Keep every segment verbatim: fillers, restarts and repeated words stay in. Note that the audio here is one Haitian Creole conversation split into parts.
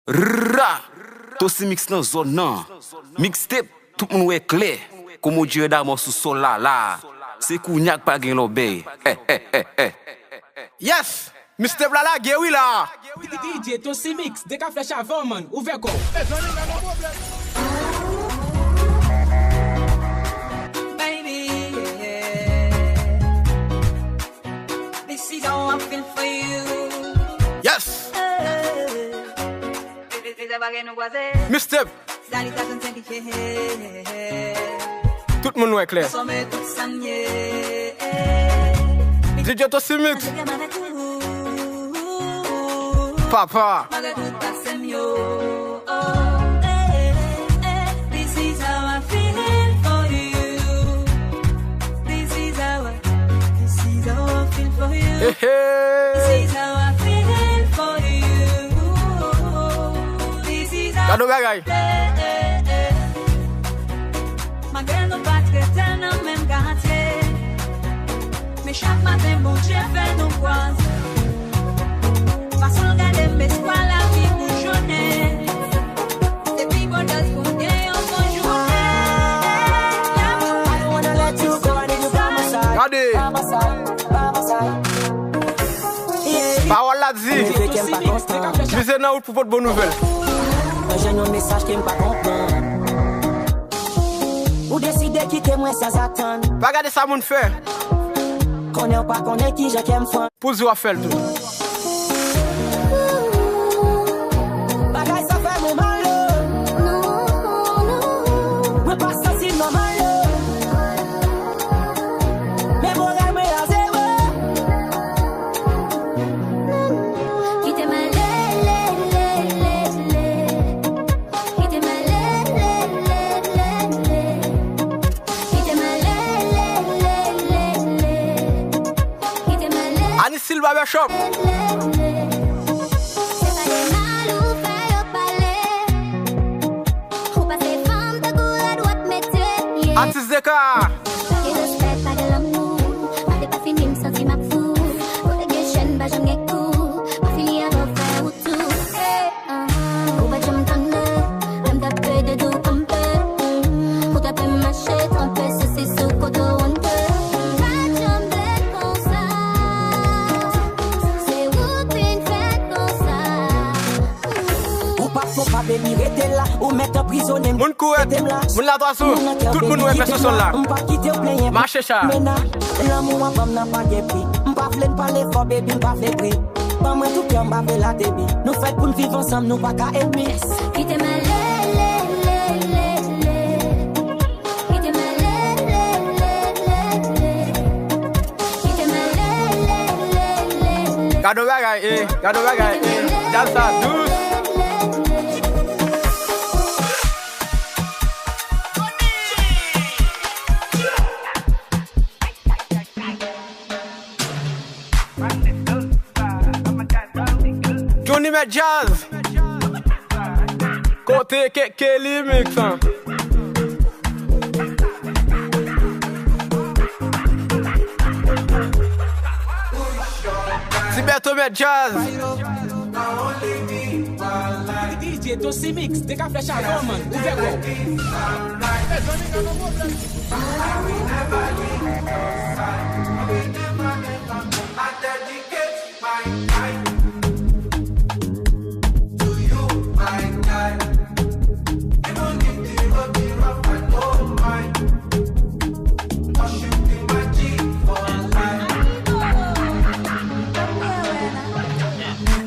Ra! Tosi Mix nan zòn nan. Mixtape, tout moun wè klè. Komo Djirè Damò sou sòl la la. Se kounye a k pa gen lòbèy. Eh, eh, eh, eh. Yes! Mixtape la lage wi la. D J Tosi Mix, de ka flèch avan, man. Ouvè kò w. Baby, yeah. This is how I feel for you. Yes. Mixtape. Tout moun wè klè. D J Tosi Mix. Papa. This is how I feel for you. This is how I, this is how I feel for you. Hey, hey. This is how I feel for you. This is how. Gade yon bagay. Malgre nou pa t rete nan menm katye, men chak maten Bondye fè nou kwaze. Fason l gade m, espwa lavi boujonnen. Se pi bon dòz pou m gen yon bon jounen. Gade. Pawòl la di, mize nan wout pou pot bon nouvèl. Mwen jwenn yon mesaj ke m pa konprann. Ou deside kite mwen sanzatann. Pa gade sa moun fè. Konnen w pa konnen kijan kè m fann. Pou di w ap fè l tou. Bagay sa fè mwen mal, oh. Mwen pa santi m nòmal, oh. Men moral mwen a zewo. Kite m ale, le, le, le, le. Kite m ale, le, le, le, le. Kite m ale, le, le, le, le. Kite m ale. Anisil Barbershop. Se pale mal ou fè yo pale. Ou pase fanm tankou rad w ap mete, yeah. Atis Deka. Pa gen respè, pa gen lanmou. Mande pa fini, m santi m ap fou. Kote gen chèn, pa janm gen kou. Mwen fini avè w, fè ou tou. Hey, ah, ah. Ou pa t janm tande lè m t ap plede di w kanpe. Ou t ap mache tranpe, sesi sou kote w honte. Pa t janm bèl konsa. Se ou k vin fèt konsa. Ou pa fò pa, baby, rete la. Ou mèt anprizone m. Moun kouri, moun la twa sou. Tout moun wè fè sou sòl la. M p ap kite w plenyen. Mache sa. Mennaj, lanmou an ban m nan pa gen pri. M pa vle n pale fò, baby, m pa vle bri. Ban mwen tout kè m, m pa vle late bi. Nou fèt pou n viv ansanm, nou pa ka enmi. Kite m ale, le, le, le, le. Kite m ale, le, le, le, le. Kite m ale, le, le, le, le. Gade yon bagay, eh, gade yon bagay, eh. Djaz sa dous. Johnny Mèt Djaz. Kote ke Kelly Mix an? Ti Beto Mèt Djaz. D J Tosi Mix, de ka flèch avan, man. Ouvè kò w.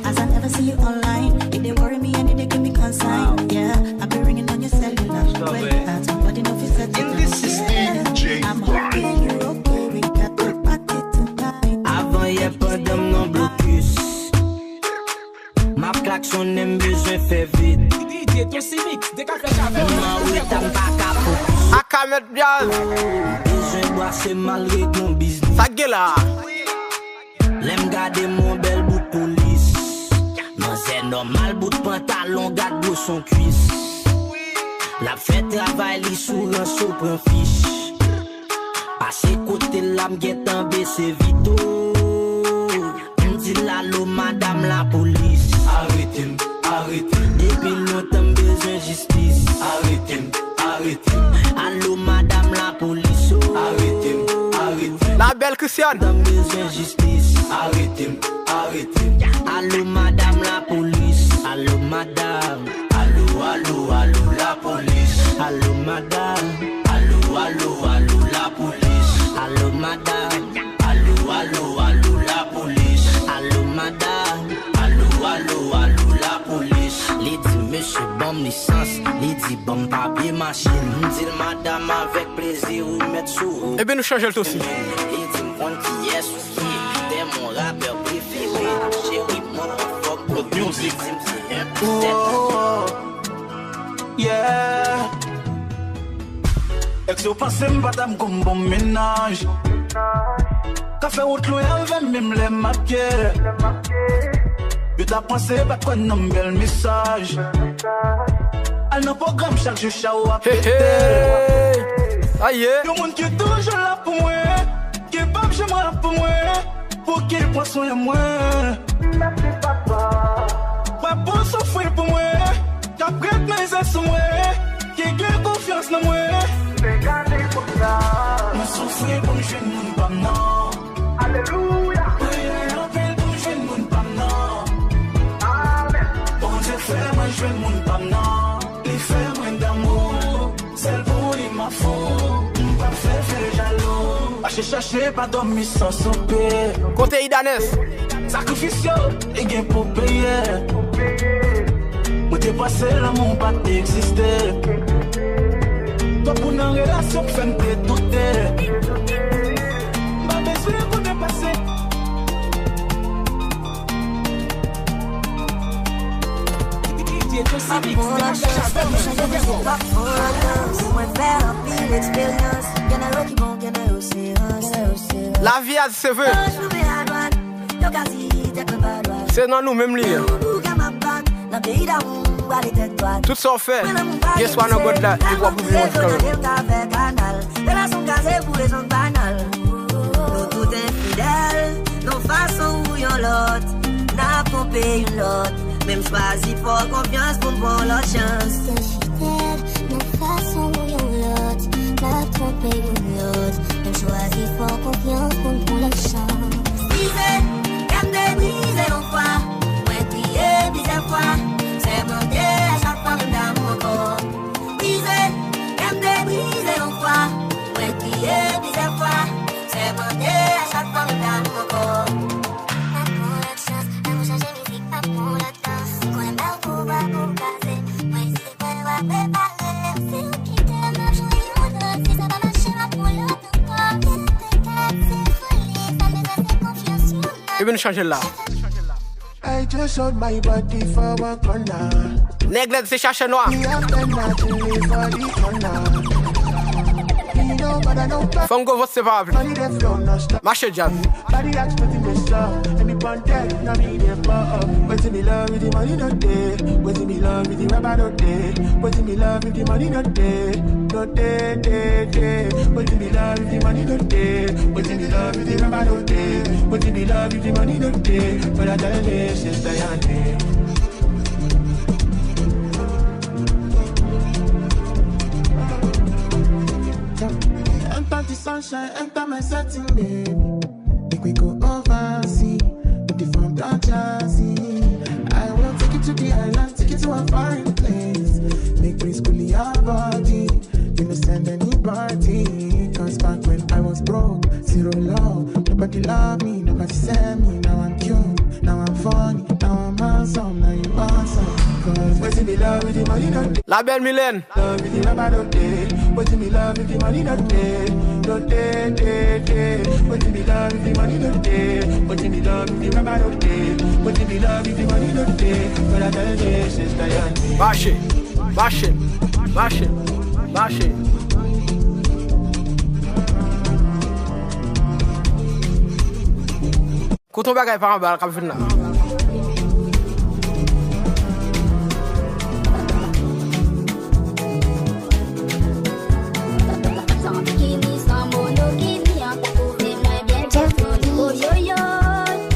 As I never see you online, it dey worry me and it dey give me concern. Yeah, I be ringing on your cellular. When you out, nobody know if you set it. And this is D J I'm hoping you're okay. We got the party tonight. Avan yè pandan m nan blokis. M ap klaksonnen, m bezwen fè vit. D J Tosi Mix, de ka flèch avan. M an reta, m pa ka fokis. Akamet Djaz. M bezwen bwase malgre gon biznis. Sa k gen la? Lè m gade m, on bèl bout polis. Manzè nòmal, bout pantalon, gad gwo son kwis. L ap fè travay li sou rans, yo pran fich. Pase kote l la, m gentan bese vito. M di l alo, madam lapolis. Arete m, arete m. De Depi lontan m bezwen jistis. Arete m, arete m. Alo madanm lapolis o. Arete m, arete m. La belle Christiane. Lontan m bezwen jistis. Arete m, arete m. Alo madanm lapolis. Alo madanm. Alo, alo, alo lapolis. Alo madanm. Alo, alo, alo lapolis. Alo madanm. Alo, alo, alo lapolis. Alo madanm. Alo, alo, alo lapolis. Li di mesye ban m lisans. Li di ban m papye machin. M di l madanm avèk plezi ou mèt sou ou. Ebyen nou chanje l tou osi. Li di m konn kiyès ou ye. Tè mon rapè prefere. Cheri mwen pran fòk pou music. Li di m se un plus sept. Yeah. Èske w panse m pa t ap gon bon mennaj? Ka fè wout lwen avè m menm lè m ap pye. Yo ta panse pa t kwè nan bèl mesaj. Al nan pwogram chak jou, chawo ap pete. Aye. Yon moun ki toujou la pou mwen, ki p ap janm la pou mwen. Pou ki l pran swen mwen. Mèsi papa. Mwen pou soufri pou mwen. K ap ret mizè sou mwen. Ki gen konfyans nan mwen. Mwen soufri pou m jwenn moun pa m nan. Alelouya. Priye anpil pou m jwenn moun pa m nan. Amèn. Bondye fè mwen jwenn moun pa m nan. Li fè mwen damou. Sèl pou li m ap fou, m p ap fè fè jalou. Mache chache pa dòmi san soupe. Kote Idanes? Sakrifis yo, li gen pou peye. Mwen te panse lanmou pa t egziste. Twòp moun nan relasyon k fè m te doute. M pa bezwen konnen pase. Lavi a seve. Se nan nou menm li ye. Tout sa w fè, gen swa nan God la, li pral pwouve yon jou kanmenm. Relasyon kraze pou rezon banal. Nou tout enfidèl, nan fason ou yon lòt, n ap twonpe youn lòt. Men m chwazi fè w konfyans pou m pran yon lòt chans. Enfidèl, nan fason ou yon lòt, n ap twonpe youn lòt. Men m chwazi fè w konfyans pou m pran lòt chans. Brize, kè m te brize yon fwa, mwen kriye plizyè fwa, sèmante a chak fwa m damou ankò. Brize, kè m te brize yon fwa, mwen kriye plizyè fwa, sèmante a chak fwa m damou ankò. Pa pran lòt chans, lanmou chanje mizik, pa pran lòt tan. Konnen m ba w pouvwa pou w kraze, mwen si se kwè w ap repare. Si w kite m, m ap jwenn yon lòt, si sa pa mache, m ap pran lòt ankò. Kite kat se foli, sa m bezwen se konfyans yon lòt. Ebyen, nou chanje l la. I just showed my body for one corner. Nèg lèd se chache nwa. We have the night to live for the honor. We know, but I know. Fò m go vòt se pa apli. Money dey flow non-stop. Mache djab. Body ask wetin dey sup. Any pon deck, na me dey pop. Wetin be love if the money no dey? Wetin be love if the rubber no dey? Wetin be love if the money no dey? No dey, dey, dey. Wetin be love if the money no dey? Wetin be love if the rubber no dey? Wetin be love if the money no dey? But I tell you, sister, your name. Enter the sunshine, enter my setting, babe. Make we go overseas with the fun Don Jazzy. I will take you to the islands, take you to a foreign place. Make we school your body. You no send anybody. 'Cause back when I was broke, zero love. Nobody love me, nobody send me. Now I'm cute, now I'm funny, now I'm handsome, now you awesome. 'Cause wetin be love if the money no dey? La belle Mylène. Love if the rubber no dey? Wetin be love if the money no dey? No dey, dey, dey. Wetin be love if the money no dey? Wetin be love if the rubber no dey? Wetin be love if the money no dey? But I tell you, sister, your name. Mache, mache, mache, mache. Kote yon bagay pa anba l k ap vin la. San bikini, san monokini, an pou kouvri mwen byen. Yo, yo, yo.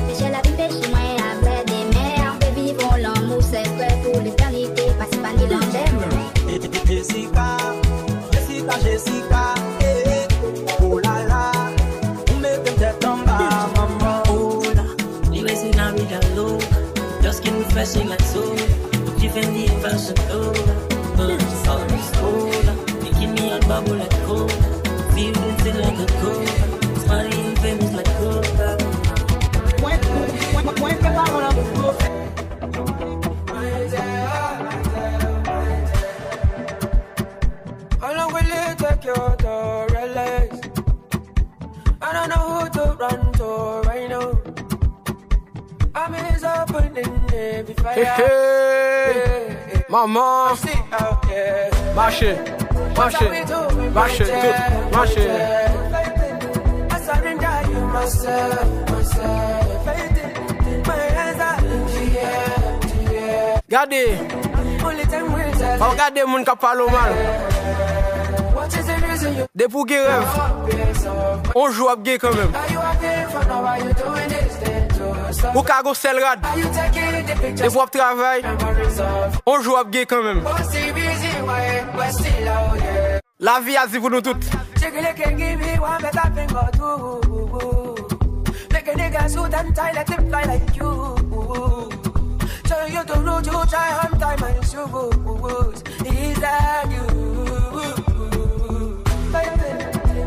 Se chè la vin peche mwen avè demen. An pe viv yon lanmou sekrè pou letènite. Fendi and fashion over. All this over. Making me a bubble like cola. Feel guilty like a cola. Smiling famous like cola. Mwen, mwen, mwen, mwen fè pa mwen anpil. How long will it take you to realize? I don't know who to run to right now. I'm is opening every fire. Hey, hey. Yeah, yeah. Maman. I see out there. Mache, mache, mache, tout, mache. I surrender you myself, myself. My hands are in the air, the air. Gade. Only time will tell. Ou gade moun k ap pale w mal. What is the reason you Depi w gen rèv, on jou w ap gen kanmenm. Ou ka gon sèl rad. Depi w ap travay, on jou w ap gen kanmenm. Lavi a di pou nou tout. Make a nigga shoot and tie, let him fly like you. Tell you the road, you try and tie my shoes. Is that you?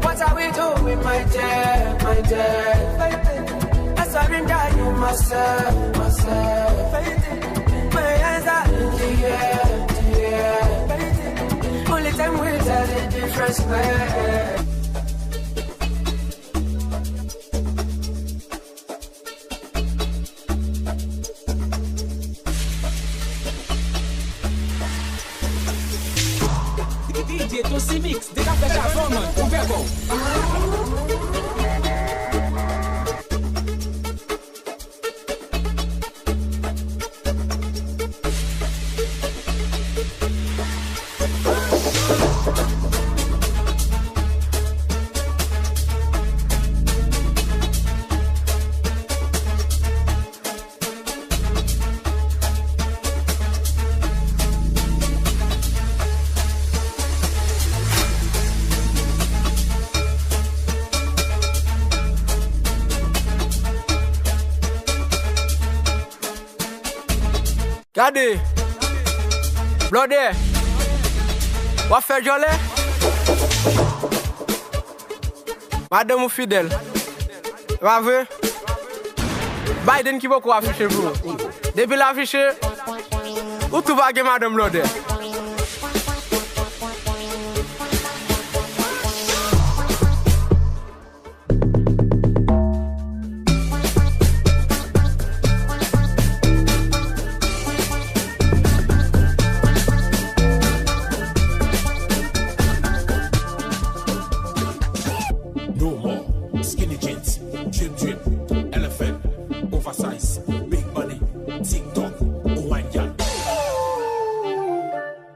What are we doing, my dear, my dear? I surrender you myself, myself. My hands are in the air, the air. Only time will tell the difference, man. D J Tosi Mix, deja fè chavon, man, ouvè kò w. Gade! Blòdè! W ap fè djòlè? Madanm ou fidèl. E pa vre? Biden ki poko afiche pou ou. Depi l afiche, ou tou va gen madanm blòdè. No more skinny jeans, drip drip, elephant, oversize, big money, TikTok, wine yacht.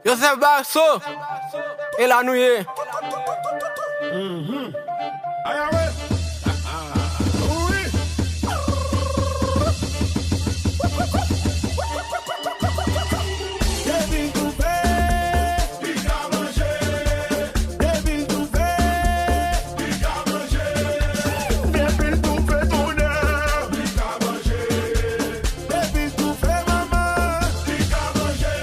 Joseph Basso, e la nou ye. Mhm. Aya we. Wi. Depi l toufe, li ka manje. Depi l toufe, li ka manje. Depi l toufe, tounen. Li ka manje. Depi l toufe manman, li ka manje.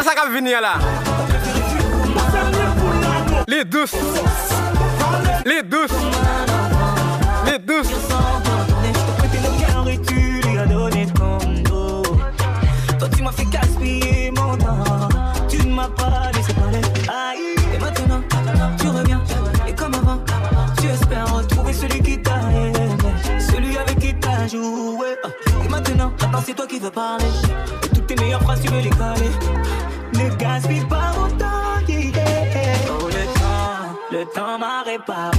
Sa k ap vini an la. Li dous. Li dous. Li dous. Toi, tu m'as fait gaspiller mon temps. Tu ne m'as pas laissé parler. Aïe, et maintenant, tu reviens. Et comme avant, tu espères retrouver celui qui t'a aimé, celui avec qui t'as joué. Et maintenant, maintenant, c'est toi qui veux parler. Et toutes tes meilleures phrases, tu veux les caler. Ne gaspille pas mon temps, yeah, yeah. Oh, le temps, le temps m'a réparé.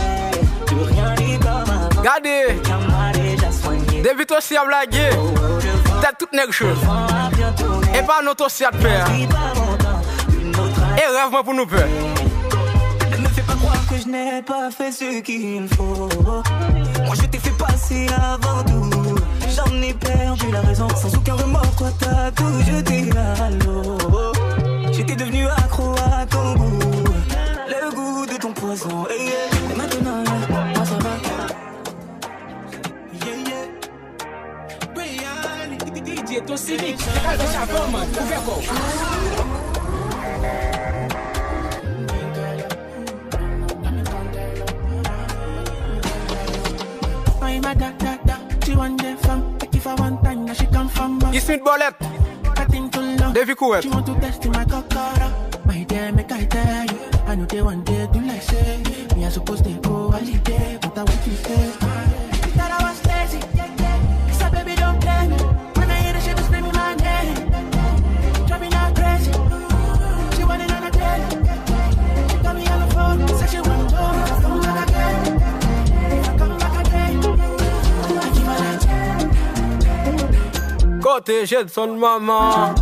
Plus rien n'est comme avant. Gade! Le temps m'a déjà soigné. Depi Tosi ap lage, oh, le vent, tèt tout nèg cho. Le vent a bien tourné. E pa non Tosi ap fè a. Gaspille pas mon temps. Une autre année. E rèv mwen pou nou pè. Ne me fais pas croire que je n'ai pas fait ce qu'il faut. Moi, je t'ai fait passer avant tout. J'ai eu la raison, sans aucun remords, toi t'as tout jeté à l'eau. J'étais devenu accro à ton goût, le goût de ton poison. Et, et maintenant, là, moi ça va. Yeah, yeah. D J Ton Civic, degaje chavon, man, ouvè kò w. Ismith Bolèt. Depi Kouwèt. Kote Jedson manman?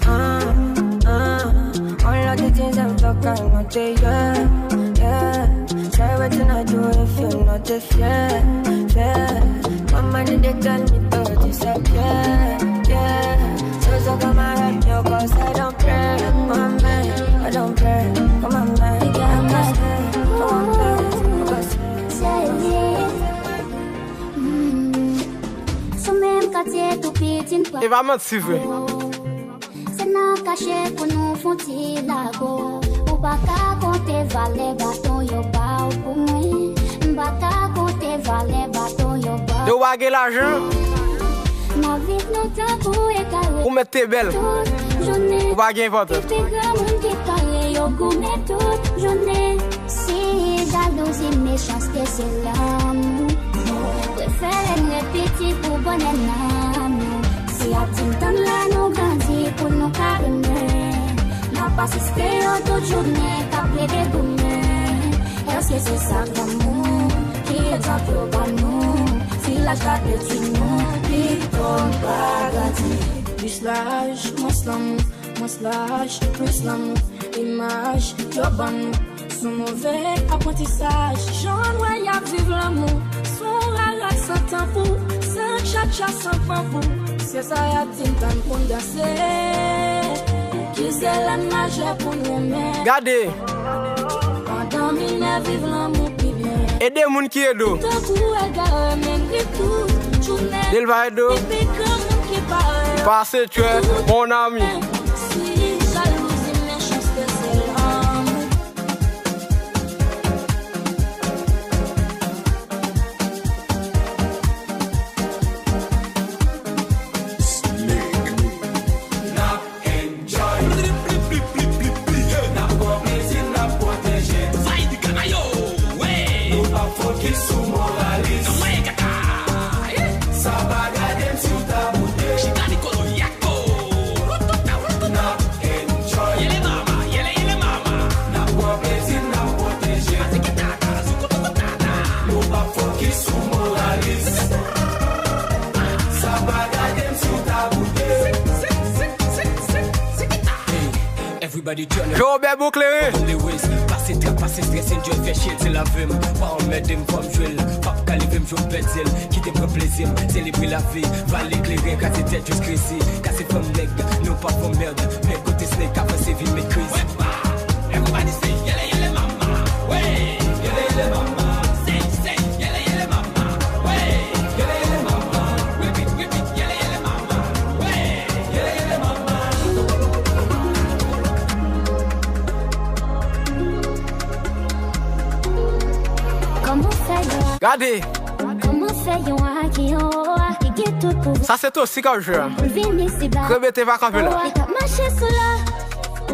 Ah, ah, on l'a dit, j'aime pas quand on te, yeah, yeah. Say what you not do if you not a fier, fier. My money they tell me to disappear, yeah. So, so come around your cause I don't play, come on, man, I don't play, come on, man, I must play, come on, man, I must play. Sou menm katye tou piti n pa. E pa manti vre. Se nan kache pou nou fon ti lago. Ou pa ka konte valè baton yo ba w pou mwen. M pa ka konte valè baton yo ba w. Yo pa gen lajan. N ap viv nou tankou ekare. Ou mèt te bèl. Tout jounen. Ou pa gen enpòtans. Epi granmoun ki kare yo goumen tout jounen. Si jalouzi, mechanste se lanmou, prefere n ret piti pou bonè nanm nou. Si y ap di n tann lè nou grandi pou nou ka renmen, n ap asiste yo tout jounen k ap plede goumen. Èske se sa k lanmou? Ki egzanp yo ba nou? Si laj ka detwi nou, pito n pa grandi. Plis laj, mwens lanmou, mwens laj, plis lanmou. Imaj yo ban nou sou move aprantisaj. Jan n wè y ap viv lanmou, sou rarat san tanpou, san tchatcha, san panpou. Se sa y ap di n tann pou n danse. Ki se lè n majè pou n renmen. Gade. Pandan minè viv lanmou pi byen. Ede moun ki ede w. Tankou egare, men n ri tout jounen. Delva Edo. Epi granmoun ki pare. Pase tchwè, mon ami. Si jalouzi, mechanste se lanmou. N ap enjoy. N ap pran plezi, n ap pwoteje. Vibe Kanayo. Nou p ap fokis sou moralis. Sa pa gade m si w ta boude. Chita li kolo yako. N ap enjoy. Yele mama, yele, yele mama. N ap pran plezi, n ap pwoteje. Azikitata, zukutukutata. Nou p ap fokis sou moralis. Sa pa gade m si w ta boude. Everybody turn up. Joe Bèbou klere. Pase trap, pase strès, enjoy, fè chill, se lavi m. Pa anmède m, fò m jwe l. P ap ka leve m, jwe m pèdi l. Kite m pran plezi m, selebre lavi. Vale kleren, kraze tèt, jis krezi. Kase fanm nèg, nou pa fè mèd. Men kote Snake avanse, vin met kriz. Everybody say, yele, yele, mama. Wey. Yele, yele, mama. Say, say, yele, yele, mama. Wey. Yele, yele, mama. Repeat, repeat, yele, yele, mama. Wey. Yele, yele, mama. Kòman fè yo? Gade. Kòman fè yon agiyon ki gen tout pouvwa? Sa se Tosi k ap jwe a. Vin isiba. Rebete va kanpe la. Li k ap mache sou la.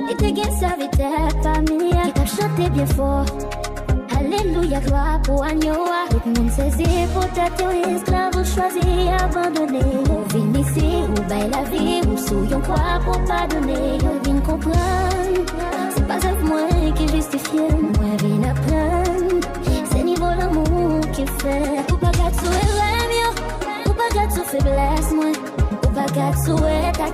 Li te gen sèvitè pami yo ki t ap chante byen fò. Alelouya, glwa pou Agno a. Tout moun sezi poutèt yo esklav ou chwazi abandone. Ou vin isi, ou bay lavi ou sou yon kwa pou padone. Yo vin konprann se pa zèv mwen ki jistifye m. Mwen vin aprann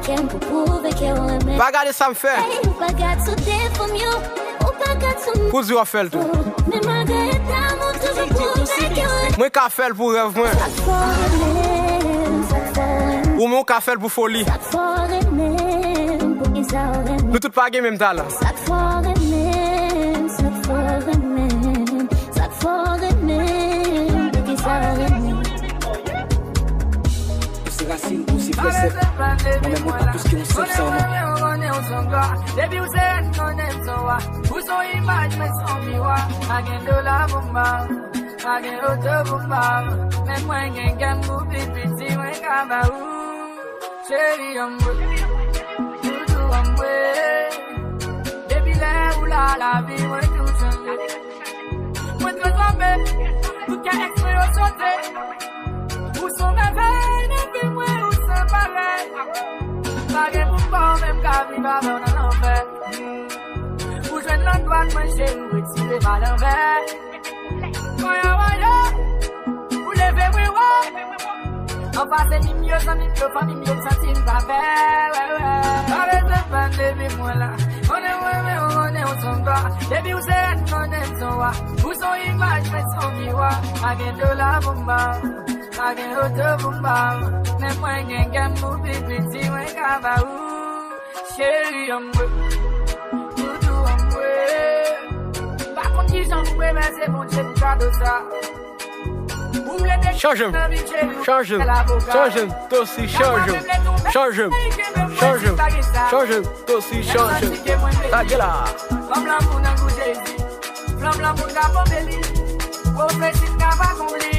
Kè m pou pwouve ke w renmen. Pa gade sa m fè. Ey, ou pa gad sou defo m yo. Ou pa gad sou m. Pou di w ap fè l tou. Men malgre eta m, ou toujou pwouve ke w renmen. Mwen ka fè l pou rèv mwen. Sa k fè w renmen m, sa k fè w renmen m. Ou menm ou ka fè l pou foli. Sa k fè w renmen m, poukisa w renmen m. Nou tout pa gen menm talan. Sa k fè w renmen m, sa k fè w renmen m. Sa k fè w renmen m, poukisa w renmen m. Ou se rasin, ou se flè sèk. Mwen menm mwen pa plis ke yon senp sèman. Depi w se rèn, konnen m se wa. Ou se yon imaj, mwen se yon miwa. Pa gen dola pou m ba w, pa gen oto pou m ba w. Men mwen gen kè m pou pi piti, mwen ka ba ou. Cheri an mwen, doudou an mwen. Depi lè ou la, lavi mwen tou chanje. Mwen transfòme, tout kè èks mwen yo sote. Ou se yon mèvèy nan vi mwen, ou san parèy. Pa gen pou m ba w, men m ka viv avè w nan lanfè. Ou jwenn landwa mwen, cheri, ou retire m a lanvè. Voye, voye, ou leve mwen wo. Anfas ènmi m yo, zanmi m yo, fanmi m yo, m santi m pa pè, wè, wè. Pa bezwen pè depi mwen la. Konnen mwen, men ou konnen ou se yon glwa. Depi ou se rèn, konnen m se yon wa. Ou se yon imaj, mwen se yon miwa. Pa gen dola pou m ba w, pa gen oto pou m ba w. Men mwen gen kè m pou pi piti, mwen ka ba ou. Cheri an mwen, doudou an mwen. M pa konn kijan pou remèsye Bondye pou kado sa. Chanje m, chanje m, chanje m, tosi chanje m, chanje m, chanje m, chanje m, tosi chanje m. Lage la. Fanm lanmou nan gou Jezi, fanm lanmou ka ponpe li, pwofesi m ka pa konbli.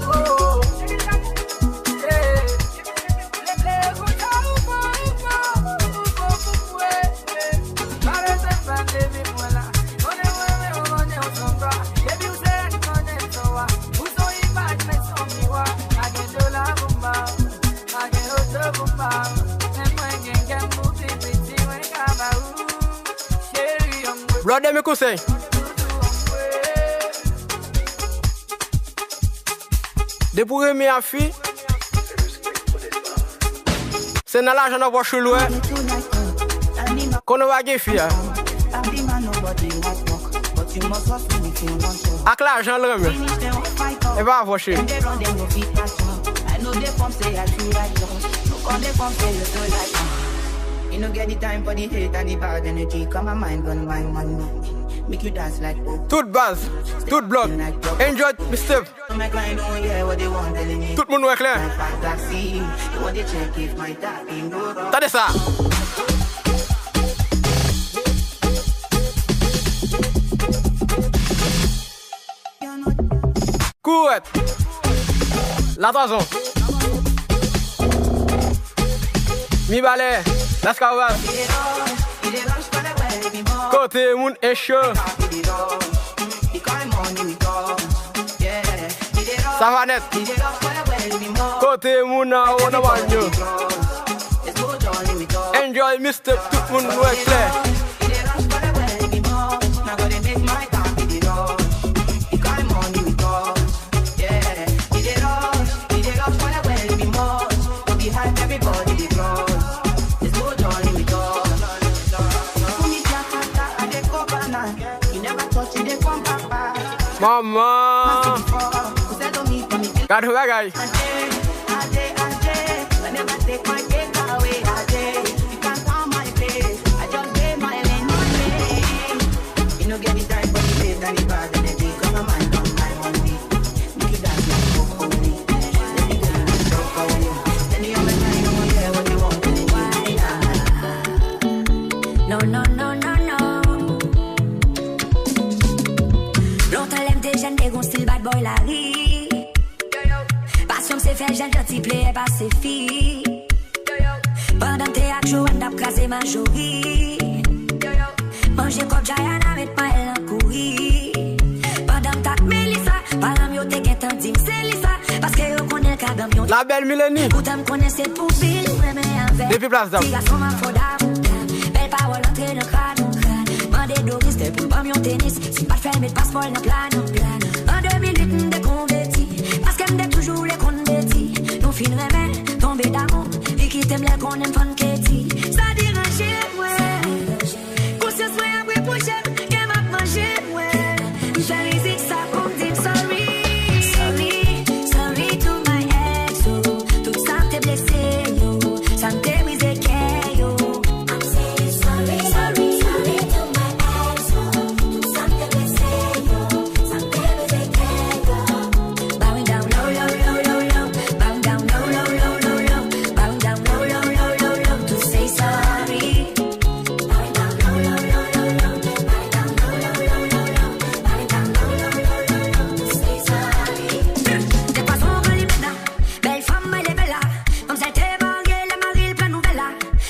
Oh, yeah. Brother, men konsèy. Depi w renmen ak fi, se nan lajan nan pòch ou l wè. Konnen w pa gen fi a. Ak lajan l renmen. E pa avè w cheri. E no get the time for the hate and the bad energy. Got my mind on my money. Make you dance like oh. Tout baz, tout blòk. Enjoy, mixtape. Tout moun wè klè. Tande sa. Kouwèt. Latwazon. Mibalè. Laskawaz. Kote moun e cho. Savanèt. Kote moun nan wo nan bal yo. Enjoy mixtape, tout moun wè klè. Manman! Gad yon bagay! Non, non, non, non, non. Lontan lè m te jèn, te gon stil bad boy lari. Pasyon m se fè jèn janti pleyè pase fi. Pandan m te ak Joanne, n ap kraze majori. Manje kòb Diana, met panyèl nan kouri. Pandan m t ak Melissa, paran m yo te gentan di m se li sa. Paske yo konnen l ka ban m yon. La belle Milenie. Poutan m konnen se pou fi m renmen avè. Depi Plas Dam. Ti gason m a fò damou. Bèl pawòl antre nan krad ou. Mande Doris te pou l ban m yon tenis. Si m pa t fè l met paspò l nan plan nou. An de mil uit m te konvèti. Paske m te toujou vle konn beti. Nou fin renmen, tonbe damou. Li kite m lè Konnen m fann Katie, sa deranje mwen. Konsyans mwen ap repwoche m, ke m ap manje mwen. M fè mizik sa pou m di m sorry. Sorry, sorry to my ex, oh. Tout sa m te blese yo, sa m te brize kè yo. I'm saying sorry, sorry, sorry to my ex, oh. Tout sa m te blese yo, sa m te brize kè yo. Bowing down low, low, low, low, low. Bowing down low, low, low, low, low. Bowing down low, low, low, low, low, to say sorry. Bowing down low, low, low, low, low. Bowing down low, low, low, low, low. Bowing down low, low, low, low, low, to say sorry. De pwason anvan li menm nan, bèl fanm mwen leve la. Manmzèl te marye, lè mari l pran nouvèl la.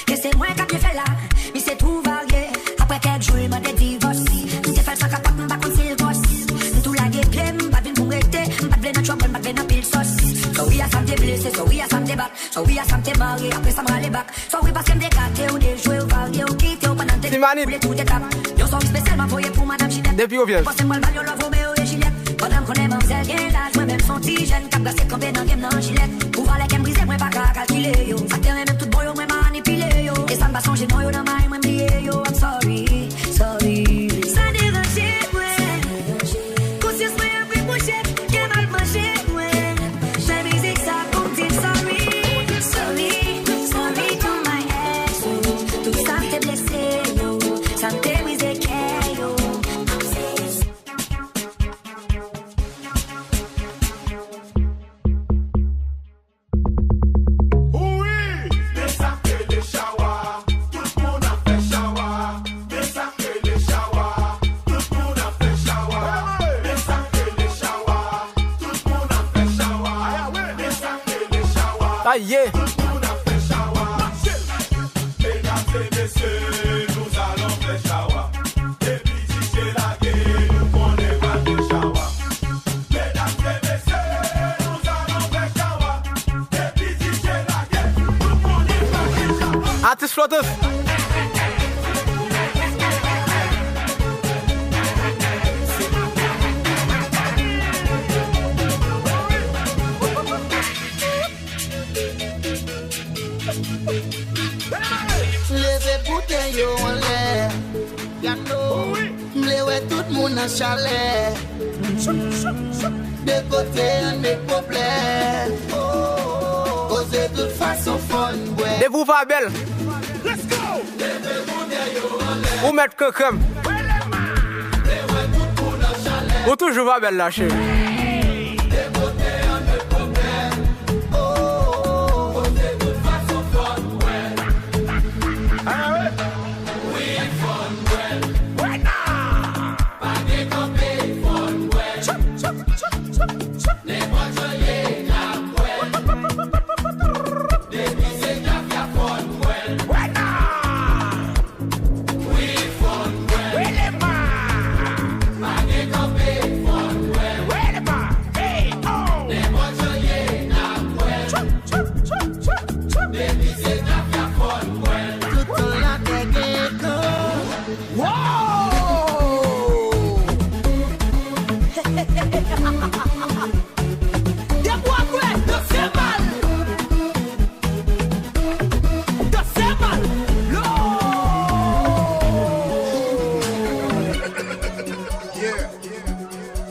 Ke se mwen k ap byen fè la. Misye tou varye. Apre kèk jou, li mande divòs. M te fè l san kapòt, m pa konn si l gwòs. M tou lage pye m, m pa t vin pou m rete. M pa t vle nan trouble, m pa t vle nan pil sòs. Sorry a sa m te blese, sorry a sa m te bat. Sorry a sa m te marye, apre sa m rale bak. Sorry paske m te gate w, dejwe w, varye w, kite w pandan m te Ti Manit. Boule tout etap. Yon sorry espesyal m ap voye pou madanm Jinèt. Depi Rivyèz. Panse m pral ba l yon love Romeo e Jilyèt. Pandan m konnen manmzèl gen laj, mwen menm s on ti jèn k ap brase kanpe nan game nan jilèt. Pou valè kè m brize, mwen pa ka kalkile yo. Sa k te renmen m tout bon yo, mwen manipile yo. E sa m pa sonje non yo nan may mwen, m bliye yo. I'm sorry, sorry. Sa deranje mwen. Konsyans mwen ap repwoche m, ke m ap manje mwen. Fè mizik sa pou m di m sorry. Sorry, sorry to my ex, oh. Tout sa m te blese yo, sa m te brize kè yo. Wi! Men sa k rele chawa, tout moun ap fè chawa. Men sa k rele chawa, tout moun ap fè chawa. Men sa k rele chawa, tout moun ap fè chawa. Men sa k rele chawa, tout moun ap fè chawa. Mesdames et messieurs, nous allons faire chawa. Depi D J lage, nou konnen pral gen chawa. Mesdames et messieurs, nous allons faire chawa. Depi D J lage, nou konnen pral gen chawa. Atis Flotous. Leve boutèy yo anlè. M vle wè tout moun an chalè. De kote ann met pwoblèm. Koze tout fason fò n bwè. Depi w pa bèl. Ou mèt krenkrem. Ou toujou pa bèl la, cheri. Wow! Depi w ap wè, danse mal. Danse mal. Lò. Yeah.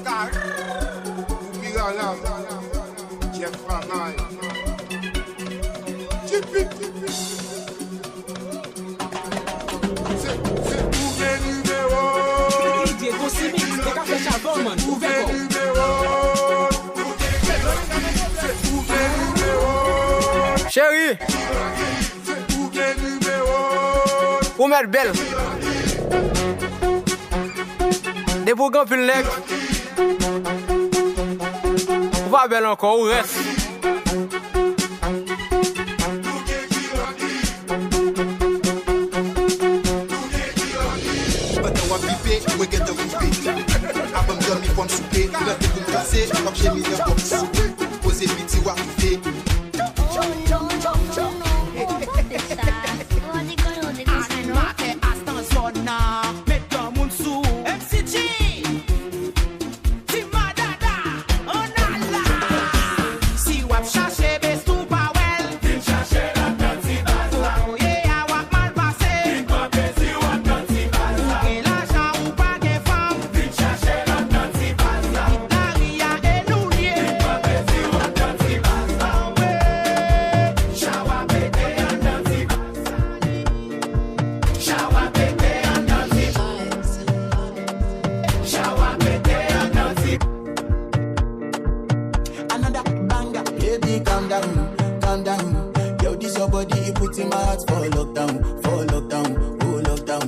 Kar. Ou pi ralam. Jeff Panay. Chipit. Se, se ouvè nimewo. Diego Simi, te ka fè chavon, man. Ouvè kò. Se ouvè nimewo. Cheri. Se ouvè nimewo. Ou mèt bèl. Depi w gen anpil nèg, ou pa bèl ankò, ou rès. Pandan w ap bipe, mwen gentan koupe. Avan m dòmi, fò m soupe. Lè te pou m kraze, w ap jemi nan kòm soupe. Poze piti, w ap toufe. Animatè a nan zòn nan, met granmoun sou M C G. Ti Madada, ann al la. Si w ap chache best ou pa wè l, vin chache l anndan Ti Baz. Put my heart for lockdown, for lockdown, oh lockdown.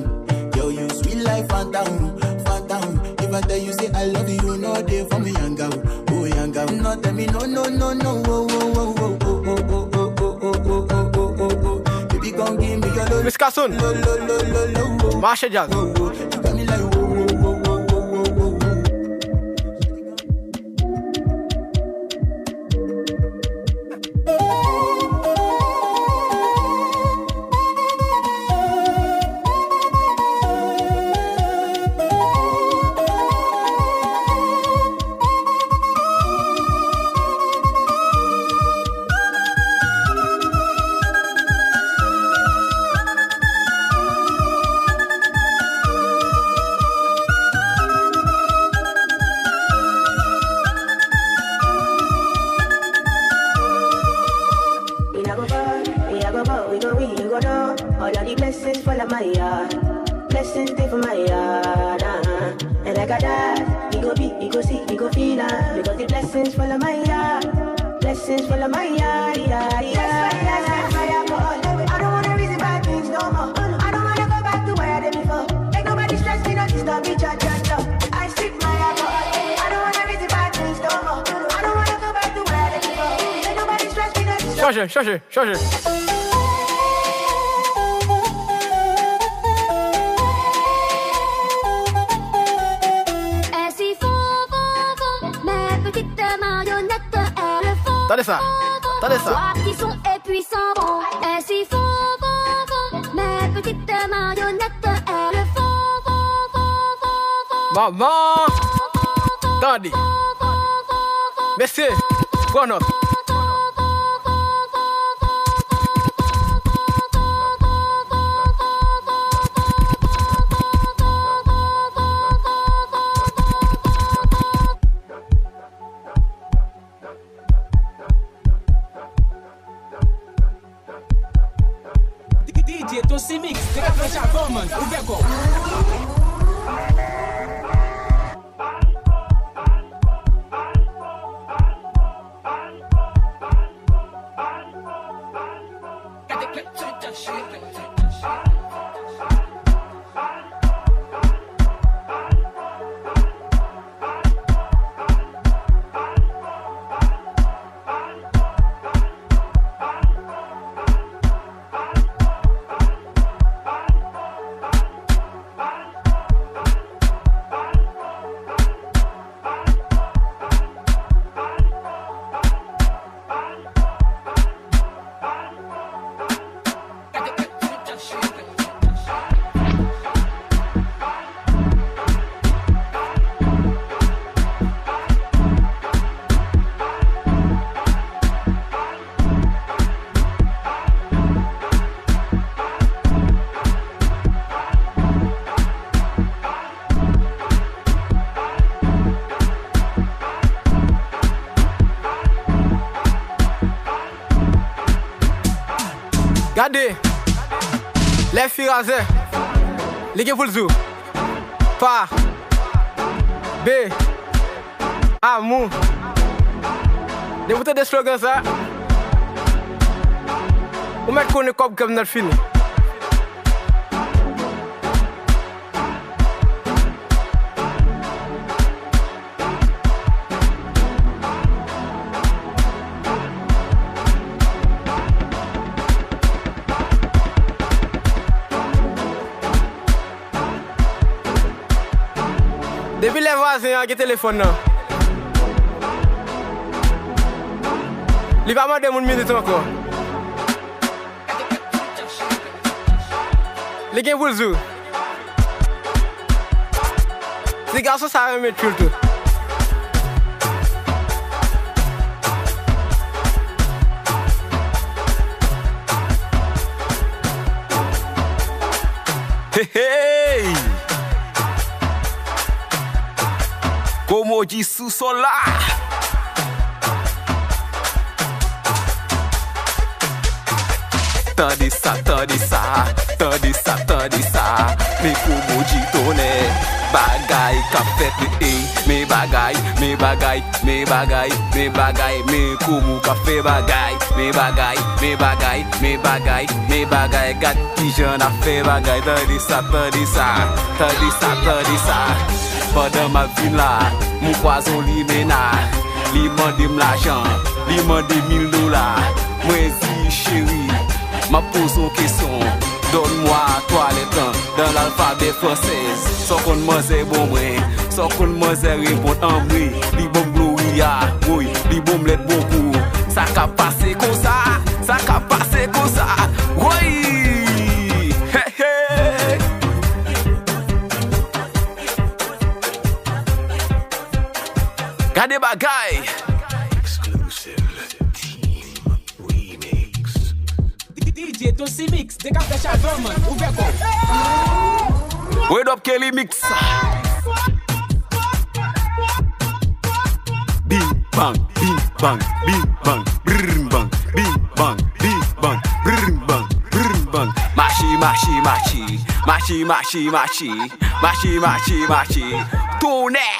Girl, you sweet like phantom, phantom. If I tell you say I love you, no dey for me, yanga, oh yanga. No tell me no, no, no, no, oh, oh, oh, oh, oh, oh, oh, oh, oh, oh, oh, oh, oh, oh, oh. Baby, come give me your lo, Miss Carson. Lo, lo, lo, lo, lo, oh. Mache djaz. Oh, oh. You got me like, oh, oh, oh, oh, oh, oh, oh, oh. We not go far, we not go far, we go, we go down. All of the blessings fall on my yard. Blessings dey for my yard, uh-huh. And like a that, we go be, we go see, we go feel am. Because the blessings fall on my yard. Blessings fall on my yard, yeah, yeah. That's why I sip my alcohol. I don't wanna reason bad things no more. I don't wanna go back to where I did before. Make nobody stress me, no disturb me, cha, cha, cha. I sip my alcohol. I don't wanna reason bad things no more. I don't wanna go back to where I did before. Make nobody stress me, no disturb. Chanje, chanje, chanje. Ainsi font, font, font, mes petites marionnettes, elles font, tande sa, font, font, tande sa. Soif qui sont et puis sont bons. Ainsi font, font, font, mes petites marionnettes, elles font, font, font, font, font. Manman, tande. Mesye, pran nòt. D J Tosi Mix, degaje chabon, man, ouvè kò w. Gade, lè fi razè, li gen pou l di w. Pa, be, amou. Depi w tande slogan sa, ou mèt konnen kòb kè m nan fini. Depi lè vwazen an gen telefòn nan, li pa mande moun minit ankò. Li gen pou l di w. Ti gason sa renmen tchoul tou. Hey, hey! Komo di sou sol la. Tande sa, tande sa, tande sa, tande sa. Men Komoji tonè, bagay k ap fèt, wi, ey. Men bagay, men bagay, men bagay, men bagay. Men Komo k ap fè bagay. Men bagay, men bagay, men bagay, men bagay. Gad kijan n ap fè bagay. Tande sa, tande sa, tande sa, tande sa. Pandan m ap vin la, m kwaze yon limena. Li mande m lajan, li mande mil dola. Mwen di, cheri, m ap poze w kesyon. Donne-moi toilette dans l'alphabet français. Sa w konn manzè ban mwen, sa w konn manzè reponn anmwe. Li ban m Gloria, woy, li ban m lèt bonkou. Sa k ap pase konsa, sa k ap pase konsa, woy. Hey, hey. Gade bagay. Exclusive Team Remix. D J Tosi Mix, dekafè chavè man, ouvè kò. Word up Kelly Mix. Bing bang, bing bang, bing bang, bring bang, bing bang, bing bang, bring bang, bring bang. Mache, mache, mache, mache, mache, mache, mache, mache, mache. Tonè!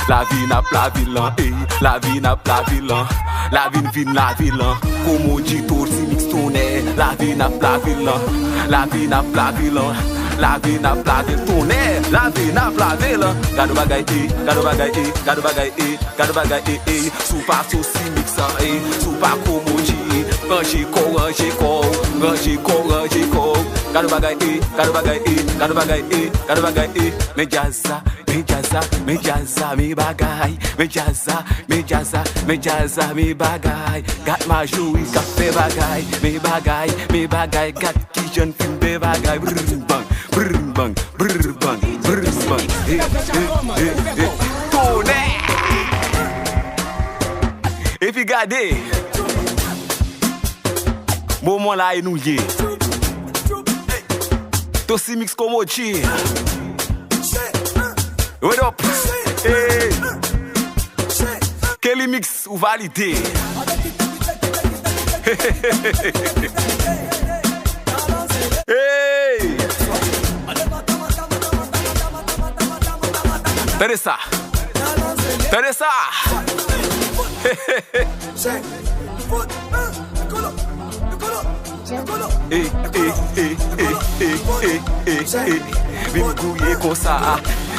Lavi n ap lavi lan, ey, lavi n ap lavi lan. Lavi n vin lavi lan. Komoji Tosi Mix tonè. Lavi n ap lavi lan. Lavi n ap lavi lan. Lavi n ap lavi tonè. Lavi n ap lavi lan. Gade bagay, ey, gade bagay, ey, gade bagay, ey, gade bagay, ey, ey. Si w pa Tosi Mix, ey, si w pa Komoji, ranje kò w, ranje kò w, ranje kò w, ranje kò w. Gade bagay, ey, gade bagay, ey, gade bagay, ey, gade bagay, ey. Men djaz sa, men djaz sa, men djaz sa, men bagay. Men djaz sa, men djaz sa, men djaz sa, men bagay. Gad Majori k ap fè bagay. Men bagay, men bagay, gad kijan n fin fè bagay. Brrm bang, brrm bang, brrm bang, brrm bang. Hey, hey, hey, hey. Tonè! Epi gade moman la e nou ye. Tosi Mix Komoji. Word up. Hey. Kelly Mix ou valide. Hey. Tande sa. Tande sa. Ey, ey, ey, ey, ey, ey, ey, ey. Vin gouye konsa,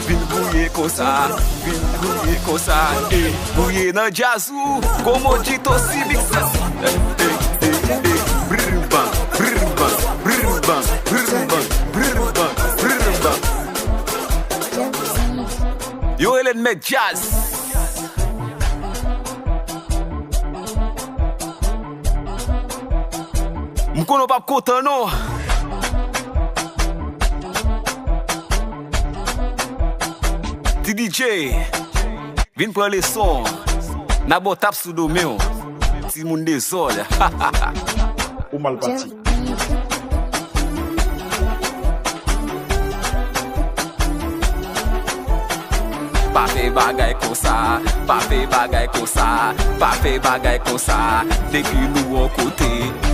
vin gouye konsa, vin gouye konsa, ey. Gouye nan djaz ou, Komoji Tosi Mix. Ey, ey, ey, ey. Brrm bang, brrm bang, brrm bang, brrm bang, brrm bang, brrm bang. Yo rele n mèt djaz. M konnen w p ap kontan non. Ti D J, vin pran leson. N a ba w tap sou do men w. Timoun dezòd. Ou mal pati. Pa fè bagay konsa, pa fè bagay konsa, pa fè bagay konsa. Depi nou yon kote,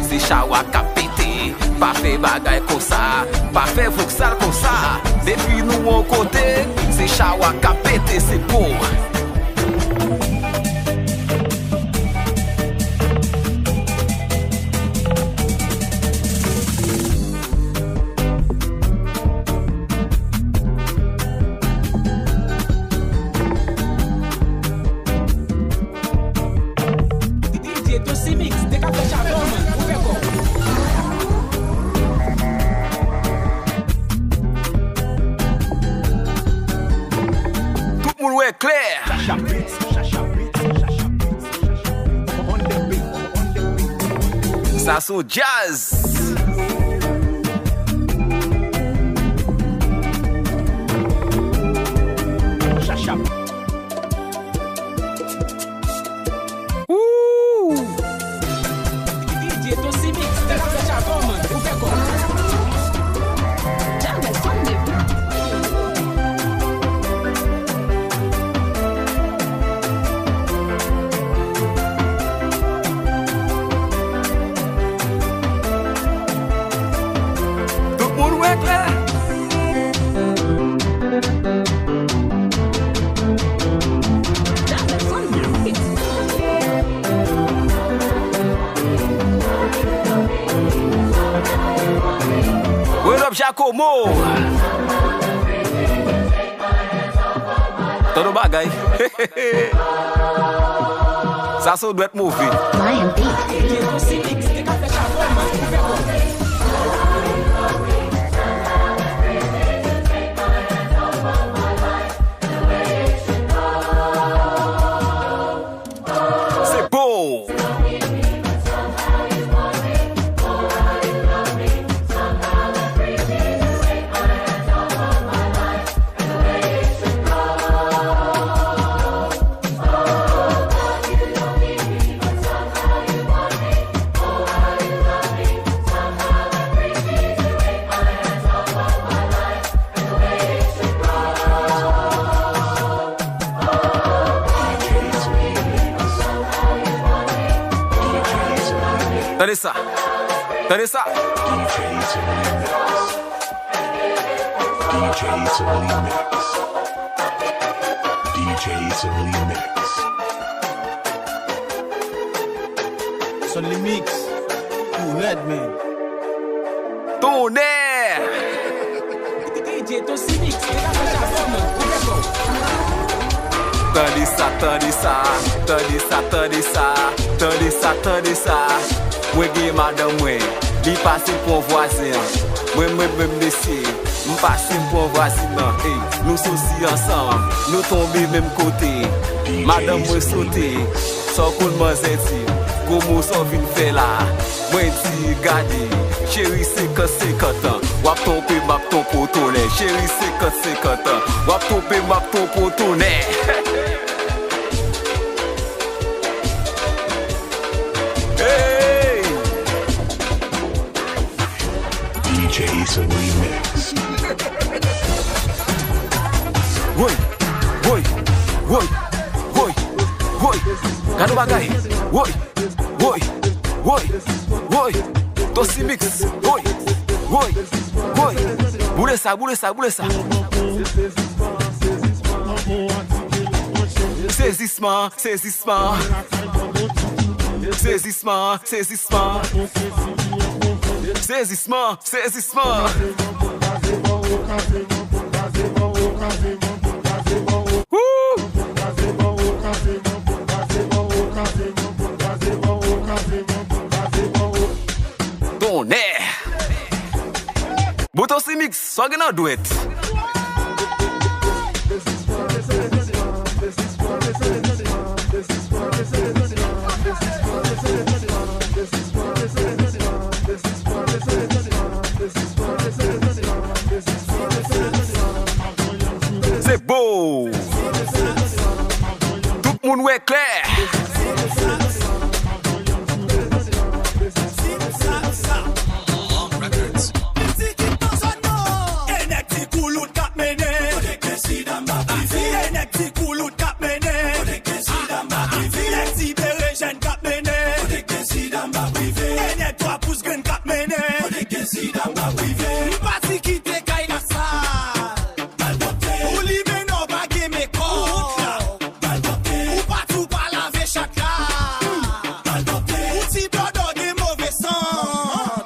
se chawa k ap pete. Pa fè bagay konsa, pa fè voksal konsa. Depi nou yon kote, se chawa k ap pete, se bon. D J Tosi Mix, dekafè chavè man, ouvè kò. Tout moun wè klè. Sa se yon djaz. Ooh. D J Tosi Mix, te ka fè chavon, man. Ou fè kò. Jazz on the beat. Giacomo! Tande yon bagay. Sa se yon dwèt move. Lion Beat. Se bon! Tande sa. Tande sa. Son Limix. Ou rèd, man. Tonnè! D J Tosi Mix, e la fè chabon, man. Ou dèkò. Tande sa, tande sa, tande sa, tande sa, tande sa, tande sa. Mwen gen madanm mwen, li pase pran vwazen an. Mwen, mwen, mwen, mesye, m pase m pran vwazin nan. Ey, nou soti ansanm, nou tonbe menm kote. Madanm mwen sote, sa w konn manzè di, gwo mo sa w vin fè la. Mwen di, gade, cheri, senkant senkant an. W ap twonpe m, m ap twonpe w tonè. Cheri, senkant senkant an. W ap twonpe m, m ap twonpe w tonè. Hey! D J Ace Remix. Woy, woy, woy, woy, woy. Gade yon bagay. Woy, woy, woy, woy. Tosi Mix. Woy, woy, woy. Boule sa, boule sa, boule sa. Sezisman, sezisman. Sezisman, sezisman. Sezisman, sezisman. Woo! Tonnè! Bon, Tosi Mix, sa w gen nan dwèt? Se bon! Tout moun wè klè! Ti kit nan zòn nan. E nèg ti koulout k ap mennen. Kote Kensida m ap rive. E nèg ti koulout k ap mennen. Kote Kensida m ap rive. Nèg ti berejèn k ap mennen. Kote Kensida m ap rive. E nèg twa pous grenn k ap mennen. Kote Kensida m ap rive. M pati kite kay la sal. Ou limen non pa gen mekòp. Ou pati w pa lave chat la. Ou ti dòdò gen move sant.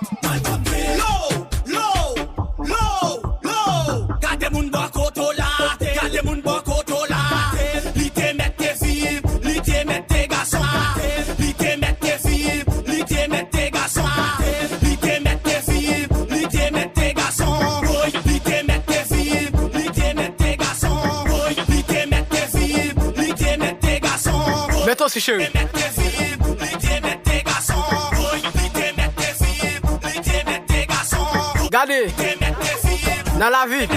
Low, low, low, low. Gade moun bò kote w la. Gade moun bò kote w la. Li te mèt te fi, li te mèt te gason. Li te mèt te fi, li te mèt te gason. Li te mèt te fi, li te mèt te gason. Woy, li te mèt te fi, li te mèt te gason. Woy, li te mèt te fi, li te mèt te gason. Mèt osi, cheri. Li te mèt te fi, li te mèt te gason. Woy, li te mèt te fi, li te mèt te gason. Gade, nan lavi,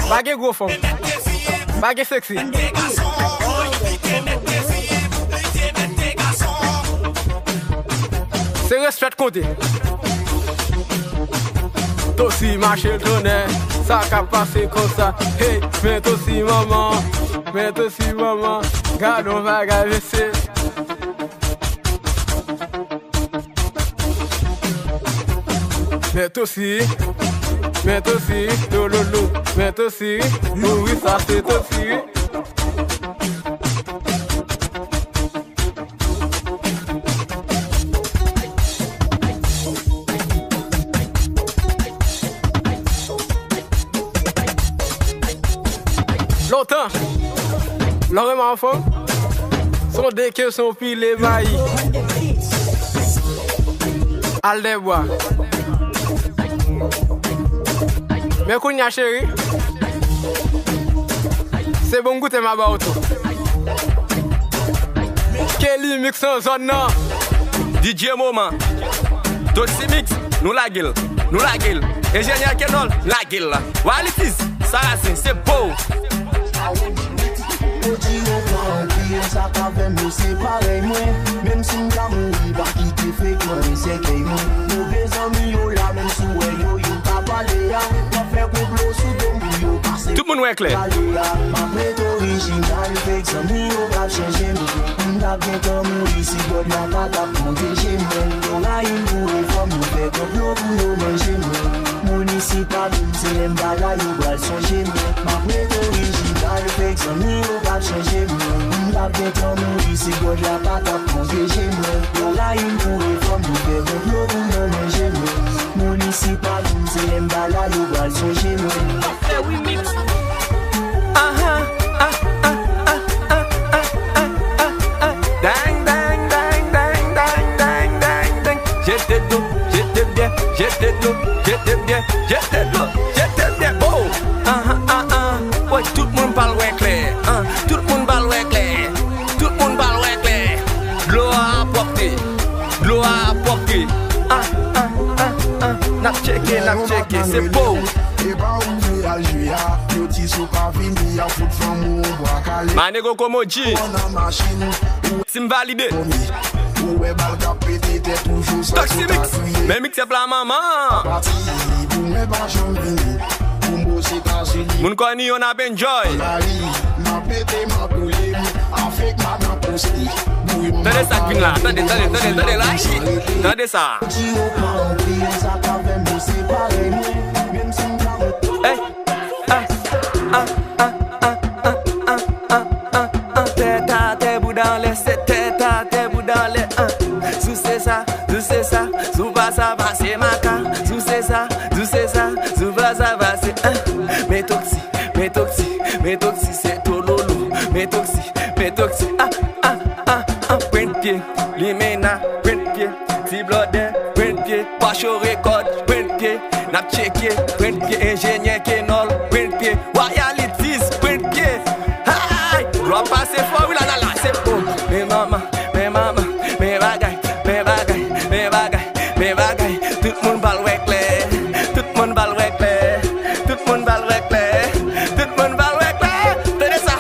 pa gen gwo fanm, pa gen seksi. Se respè k konte. Tosi mache l tonnè, sa k ap pase konsa. Hey, men Tosi manman, men Tosi manman, gad yon bagay mesye. Men Tosi, men Tosi, lo lo lo, men Tosi, wi wi sa se Tosi. Tan. Lè w renmen anfan, se yon de ke se yon pile mayi. Al dèbwa. Men kounye a, cheri, se bon goute m a ba w tou. Kelly Mix nan zòn nan. D J Moman. Toximix, nou lage l, nou lage l. Enjenyè Kenol, lage l. Walitis, Sarasen, se bo. Yo di yo pa anpil, sa k avè m yo se parèy mwen. Menm si m ta mouri, pa kite frekans sèkèy mwen. Move zanmi yo la, menm si w wè yo, yo pa pale a. W ap fè konplo sou do m pou yo pase. Tout moun wè klè. Pale a, m ap ret orijinal, fake zanmi yo p ap chanje m. M t ap gentan mouri si God la pa t ap pwoteje mwen. Yo rayi m pou refòm, yo fè konplo pou yo manje mwen. Moun isi pa menm, se lè m pa la yo pral sonje mwen. M ap ret orijinal, fake zanmi yo p ap chanje mwen. M t ap gentan mouri si God la pa t ap pwoteje mwen. Yo rayi m pou refòm, yo fè konplo pou yo manje mwen. Moun isi pa menm, se lè m pa la yo pral sonje mwen. Fè remix. Aha, ah, ah, ah. Dang, dang, dang. Jete dlo, jete byè, jete dlo, jete byè, jete dlo, jete byè. Oh! Ah, ah, ah, ah. Woy, tout moun pral wè klè. Ah, tout moun pral wè klè. Tout moun pral wè klè. Dlo a pwòpte. Dlo a pwòpte. Ah, ah, ah, ah. N ap tcheke, n ap tcheke. Se po. E pa ou m vle al jwe a. Yo di si w pa vini, y ap fout fanm ou yon bwa kale. Manego Komoji. Ou nan machin, ou Team valide. Ou wè bal k ap pete tèt ou jou san Toximix. Men mixtape la manman. Pati pou mwen pa janm vini. Pou m Ozetazini. Moun kòni yo n ap enjoy. Paris, m ap pete, m ap boule m. Avèk madan poste. Tande sa k vin la. Tande, tande, tande, tande la. Tande sa. Di yo pa anpil, sa k avè m yo se parèy mwen. Menm si m pa Hey. Ah, ah, ah. Tèt atè, bouda anlè, se tèt atè, bouda anlè, ah. Si w se sa, si w se sa, si w pa sa, pase maka. Si w se sa, si w se sa, si w pa sa, pase, ah. Metoxi, Metoxi, Metoxi, se tololo. Metoxi, Metoxi, ah, ah, ah, ah. Pwent pye, limena, pwent pye. Ti blòdè, pwent pye. Pacho Rekòd, pwent pye. N ap tcheke, pwent pye. Enjenyè Kenol, pwent pye. Royalities, pwent pye. Hay! Dlo a pase fò, wi, la, la, la, se po. Men manman, men manman, men bagay, men bagay, men bagay, men bagay. Tout moun pral wè klè. Tout moun pral wè klè. Tout moun pral wè klè. Tout moun pral wè klè. Tande sa,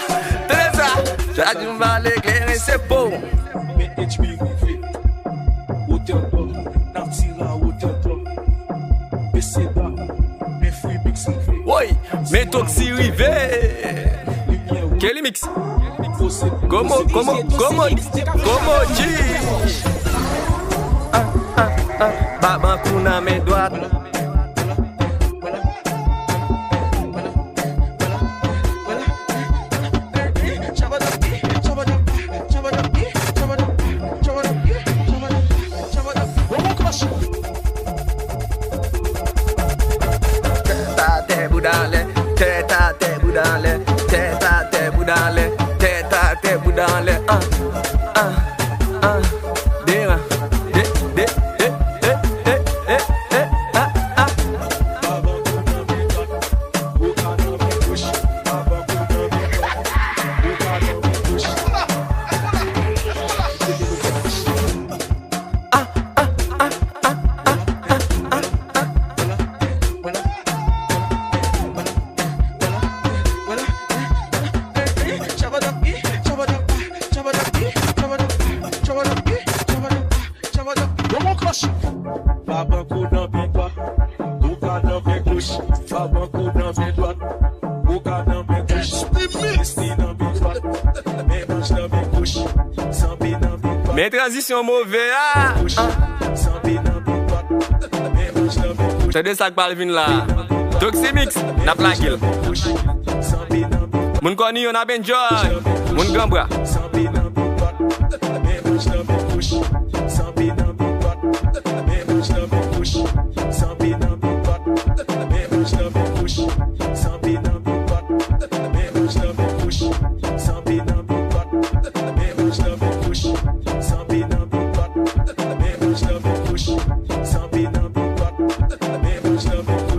tande sa. Sa di m pral eklere, se po. Men H P rive. Wotè dlo, n ap tire a wotè dlo. Mesye dam, men Free Mix rive. Woy, men Toxi rive. Kelly Mix. Komo, komo, komo, komo, G. Ah, ah, ah. Babankou nan men dwat. Tèt atè, bouda anlè, tèt atè, bouda anlè, tèt atè, bouda anlè, tèt atè, bouda anlè, ah, ah, ah, deran, de, de, de, de, de, de, ah, ah. Babankou nan men dwat, Bouka nan men goch. Babankou nan men dwat, Bouka nan men goch. Misty nan men dwat, men anj nan men goch. Zanmi nan men dwat. Men tranzisyon move a. Goch. Zanmi nan men dwat, men anj nan men goch. Tande sa k pral vin la. Toximix, n ap lage l. Moun kòni yo n ap enjoy. Moun gran bra.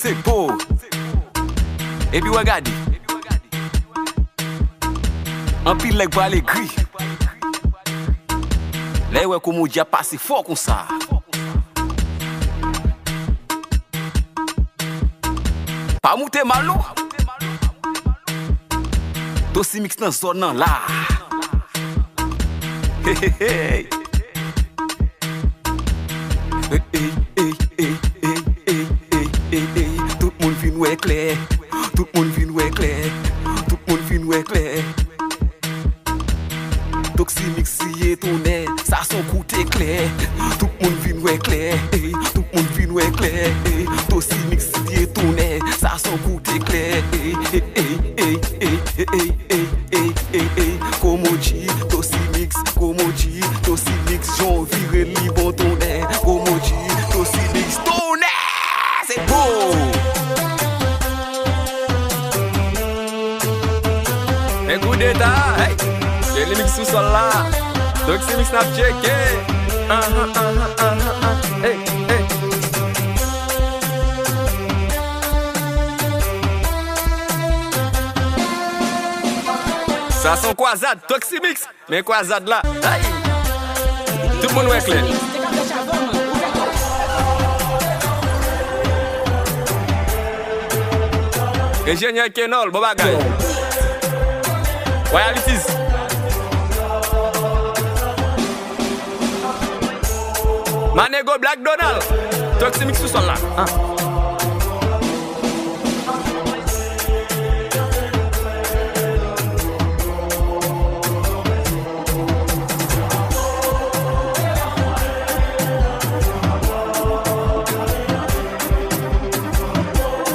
Se po. Epi w a gade. Anpil nèg pral egri lè yo wè Komodi ap pase fò konsa. Pa moute mal non. Tosi Mix nan zòn nan la. Hey, hey, hey. Ey, ey, ey, ey, ey, ey, ey, ey, ey, ey. Tout moun vin wè klè. Tout moun vin wè klè. Tout moun vin wè klè. Toxi Mix siye tonè, sa son kout eklè. Tout moun vin wè klè, ey, tout moun vin wè klè, ey. Toxi Mix siye tonè, sa son kout eklè, ey, ey, ey, ey, ey, ey, ey, ey, ey, ey, ey. Komodi, Toxi Mix, Komodi, Toxi Mix, jan w vire li bon tonè. Komodi, Toxi Mix, tonè! Se pou! Men koudeta, hey! Jelly Mix sou sòl la. Toxi Mix n ap tcheke. Ahan, ahan, ahan, ahan. Hey, hey. Sa se yon kwazad, Toxi Mix. Men kwazad la. Ay! Tout moun wè klè. Enjenyè Kenol, bon bagay. Royalities. Manego Black Donald. Toxi Mix sou sòl la. Ah.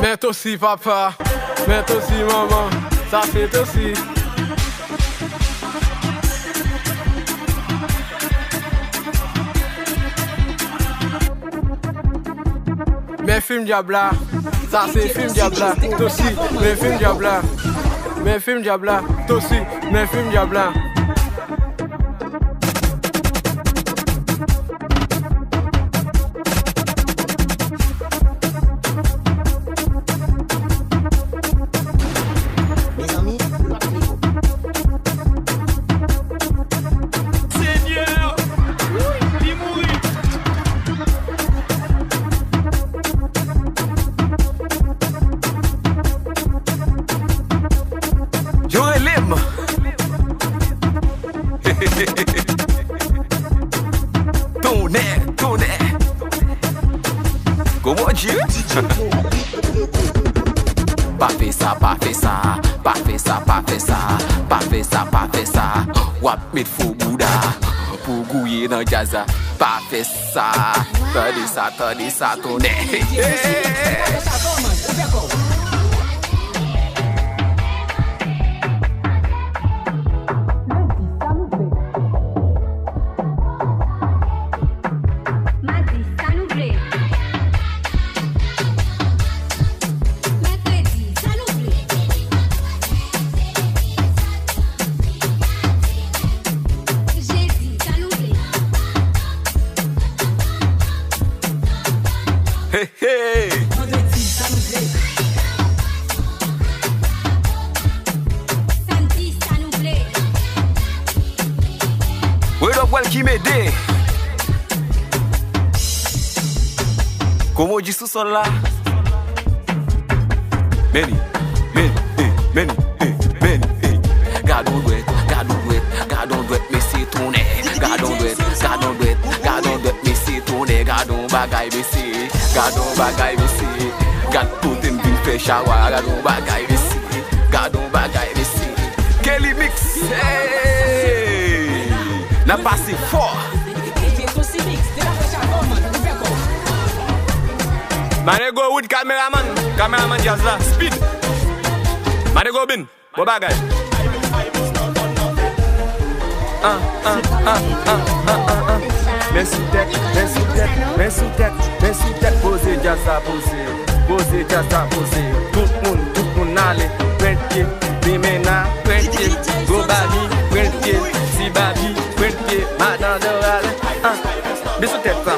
Men Toxi papa, men Toxi manman, sa se Toxi. Men fim dyab la, sa se fim dyab la, Toxi, men fim dyab la, men fim dyab la, Toxi, men fim dyab la. Mezanmi, nou pa pale gwo. Senyè, li mouri. Yo rele m. Pa fè sa, pa fè sa, pa fè sa, pa fè sa, pa fè sa, pa fè sa. W ap met fo bouda pou gouye nan djaz la. Pa fè sa. Tande sa, tande sa, tonnè. Madi, sa nou vle. Mèkredi, sa nou vle. Jedi, sa nou vle. Hey, hey! Vandredi, sa nou vle. Samdi, sa nou vle. Word up, Welky Mede. Komo di sou sòl la. Meni, meni, eh, meni, eh, meni, eh. Gad on dwèt, gad on dwèt, gad on dwèt, mesye tonnè. Gad on dwèt, gad on dwèt, gad on dwèt, mesye tonnè. Gad on bagay, mesye. Gad on bagay, mesye. Gad kote m vin fè chawa. Gad on bagay, mesye. Gad on bagay, mesye. Kelly Mix. Hey! N ap pase fò. Manego Wood, kameraman. Kameraman djaz la. Speed. Manego Bin. Bon bagay. Ah, ah, ah, ah, ah, ah, ah. Men sou tèt, men sou tèt, men sou tèt, men sou tèt. Poze djaz la, poze. Poze djaz la, poze. Tout moun, tout moun ale. Pwente, limena, pwente. Gwo babi, pwente. Ti babi, pwente. Madan Dorale. Ah, men sou tèt sa.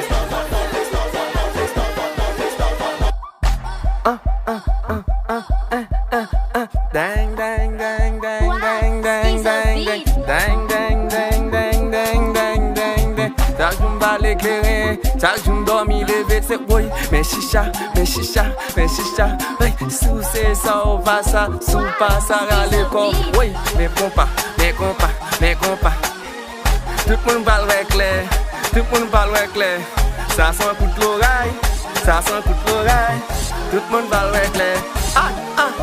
Ah, ah, ah, ah, ah, ah, ah. Dang, dang, dang, dang, dang, dang, dang, dang. Dang, dang, dang, dang, dang, dang, dang, dang. Chak jou m pale kleren, chak jou m dòmi leve, se woy. Men chicha, men chicha, men chicha. Hey, si w se sa, w pa sa, si w pa sa, rale kò w. Woy, men konpa, men konpa, men konpa. Tout moun pral wè klè, tout moun pral wè klè. Sa se yon kout loray, sa se yon kout loray. Tout moun pral wè klè. Ah, ah.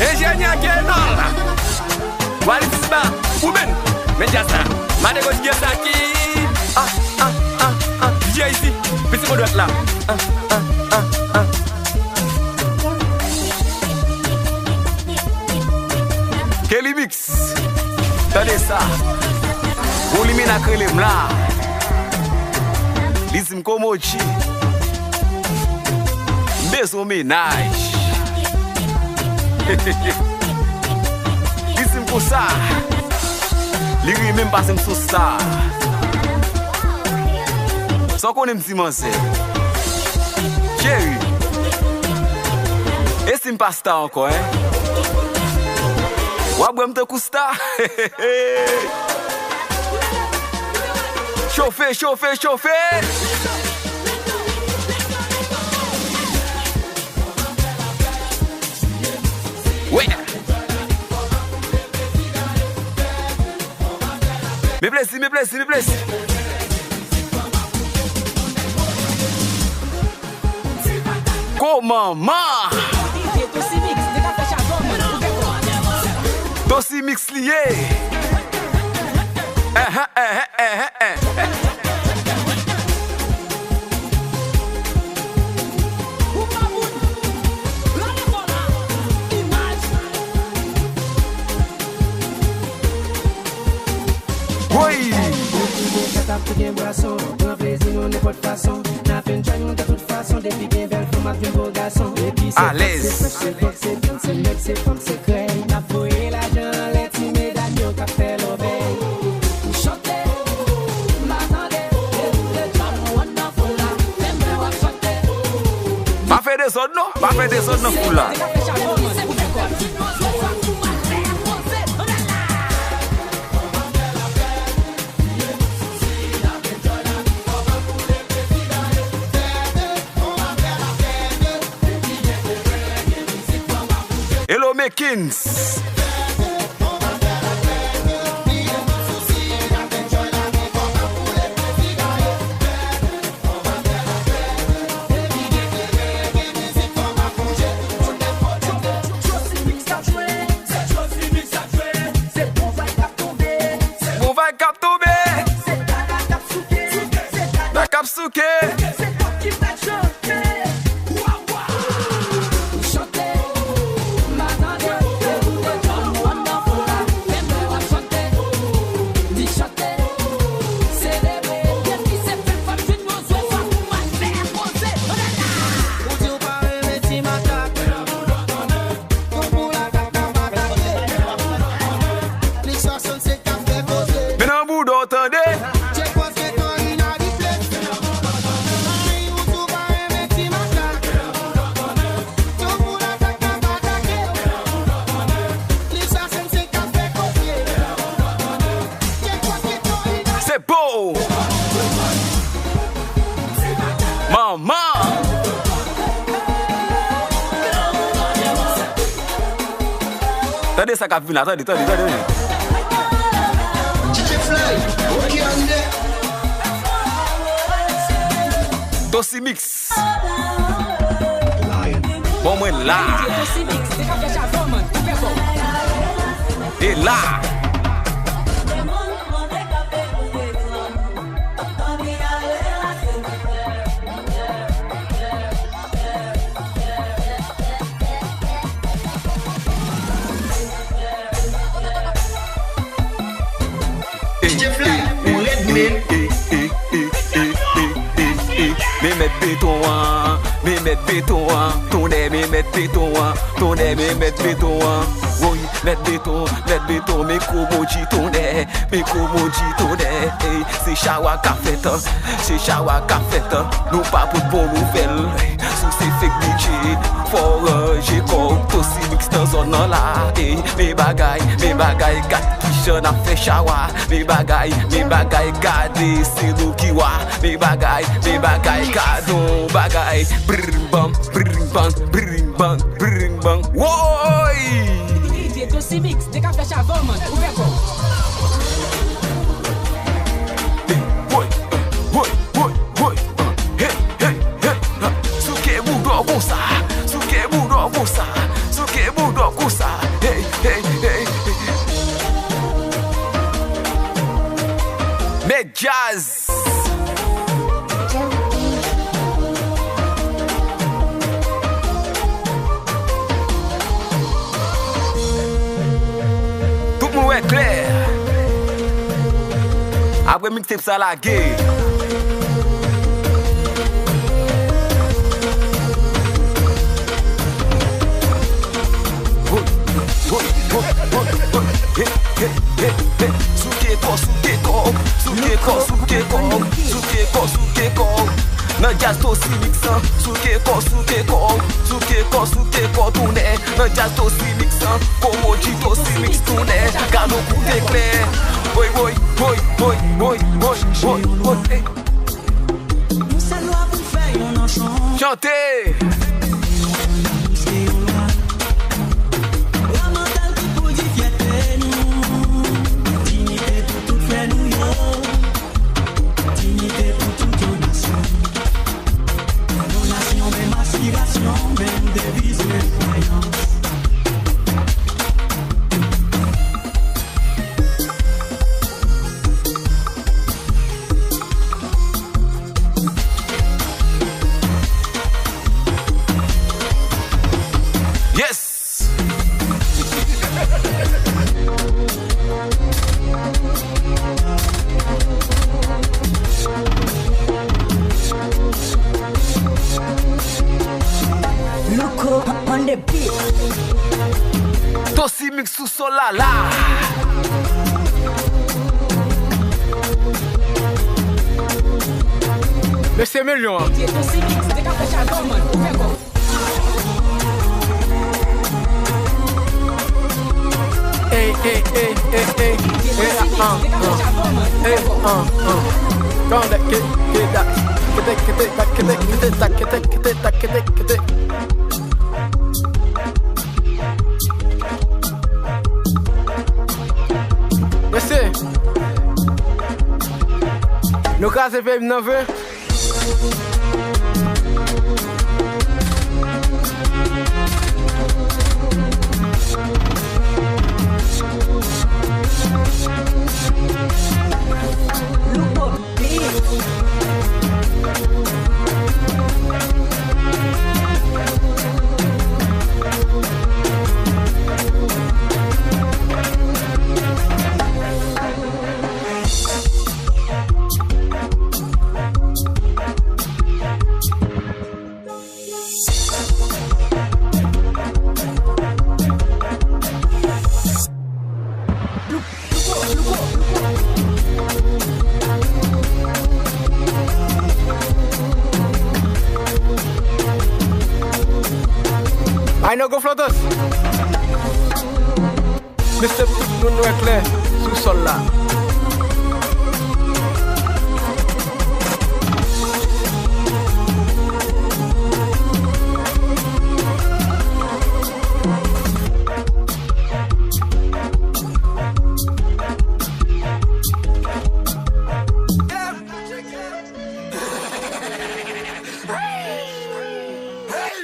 Enjenyè Genol, Walid Sisma, Ruben, men djaz la. Manego D J Saki. Ah, ah, ah, ah. D J isi, piti mo dwèt la. Ah, ah, ah, ah. Kelly Mix. Tande sa. Yon limena k rele m la. Li di m komoji. M bezwen yon mennaj. Li di m konsa. Li renmen m pase m sou sa. Sa w konnen m di manzè. Cheri. E si m pa sta ankò, en? W ap wè m tankou sta? Chofe, chofe, chofe! Wi! Men plezi, men plezi, men plezi. Ko manman! Tosi Mix li ye. Ehe, ehe, ehe, ehe. Woy! Alèz. Pa fè dezòd non, pa fè dezòd nan foul la. Hello, Mekins. Tande sa k ap vin la, tande, tande, tande, tande. D J Fly, ok, anndan. Tosi Mix. Bon, mwen la. E la. D J Fly, ou rèd, men. Men mèt beton an, men mèt beton an, tonnè, men mèt beton an, tonnè, men mèt beton an. Woy, mèt beton, mèt beton, men komoji tonnè, men komoji tonnè, ey, se chawa k ap fèt, se chawa k ap fèt, nou pa pote bon nouvèl, si w se fake D J, fò w ranje kò w, Tosi Mix nan zòn nan la, ey, men bagay, men bagay, gad kijan n ap fè chawa, men bagay, men bagay, gade, se nou ki wa, men bagay, men bagay, gad on bagay, brr, bam, brr, bang, brr, bang, brr, bang, woy! D J Tosi Mix, te ka fè chavon, man, ouvè kò w. Hey, woy, woy, woy, woy, uh, hey, hey, hey, uh, souke bouda w konsa, souke bouda w konsa, souke bouda w konsa, hey, hey, hey, hey. Mèt djaz. Tout moun wè klè. Apre mixtape sa lage. Woy, woy, woy, woy, woy. Hey, hey, hey, hey. Souke kò, souke kò, souke kò, souke kò, souke kò, souke kò. Nan djaz Tosi Mix lan, souke kò, souke kò, souke kò, souke kò, tounen. Nan djaz Tosi Mix lan, komoji Tosi Mix tounen. Gade w koute klè. Woy, woy, woy, woy, woy, woy, woy, woy. Hey. Yon sèl lwa pou fè yon nanchon. Chante! Yon lwa. Lwa mòtèl ki pou di fyète nou. Diyite pou tout frè nou yo. Diyite pou tout yon nasyon. Yon nasyon, menm aspirasyon, menm deviz, menm kwayans. Yes! Louko on the beat. Tosi Mix sou sòl la la. Mesye milyon an. Ey, ey, ey, ey, ey. Ey, ah, ah. Ey, ah, ah. Kande ke, ke da. Kete, kete, da, kete, kete, da, kete, kete, da, kete, kete. Mesye, nou kraze peyi m nan vre. Ay, nou gon flotòs. Mesye, pou tout moun wè klè sou sòl la.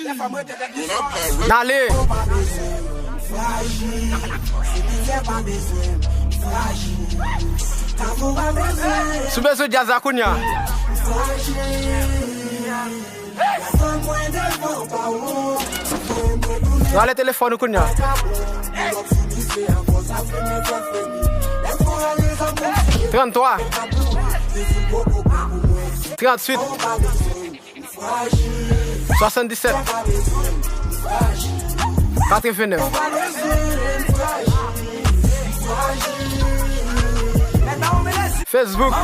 N ale. Si w bezwen djaz la kounye a. Nou ale telefòn ou kounye a. Tranntwa. Trantuit. Swasanndisèt. Katrevennèf. Facebook.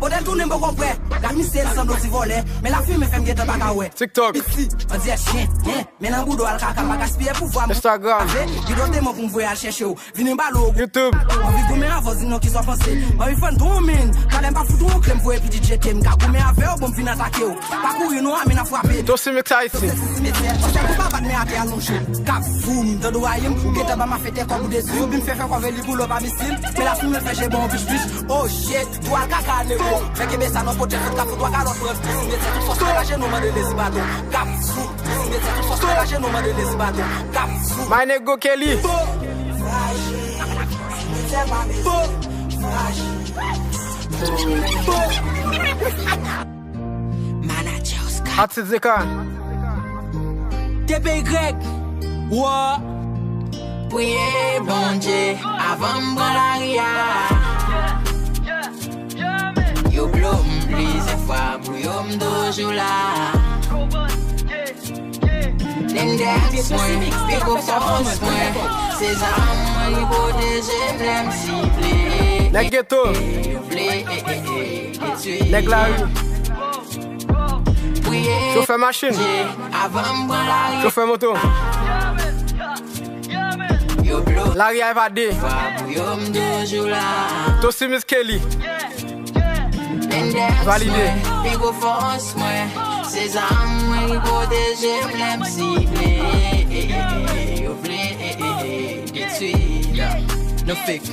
Modèl tounen poko prè. Gad misye sanble yon ti vòlè. Men lafimen fè m gentan pa ka wè. TikTok. Piti, on dirè chen, hein. Men nan bouda w al kaka, pa gaspiye pouvwa m. Instagram. Ave, li dote mwen pou m voye al chèche w. Vini balo. YouTube. Anvi goumen avè w, di non ki sa w panse. Anvi fann tou moun. Talè m pa fout ou yon kle, m voye pitit jete. M ka goumen avè w, bon m vin atake w. Pa kouri non, a men n ap frape. Tosi Mix Haiti. Simetyè, paske ou pa bat men atè alonje. Kap voum, dan do rayi m, ou gentan ba m afete kòb ou desi. Ou bin fè fè kòve li pou lòp a misil. Men lafimen fè je bon pich pich. Oh shit, dwa kaka negro. Fè kenbe sa nan pote, fout ka fout dwa kalòt pran. Simetyè, tout fòs lage nou mande lezi padon. Kap voum. My nigga Kelly. Atis Zeka. T P Y. Wò. Priye Bondye avan m pran lari a. Yo blo m plizyè fwa pou yo m toujou la. Lindex mwen, pi gwo fòs mwen. Se zam mwen ki pwoteje m lè m sible. Nèg geto. Yo vle, eh, eh, eh, detwi. Nèg lari. Priye. Chofè machin. Avan m pran lari. Chofè moto. Yo blo. Lari a evade. Fwa pou yo m toujou la. Tosi Miss Kelly. Valide. Pi gwo fòs mwen, se zam mwen ki pwoteje m lè m sible. Yo vle detwi. No fake.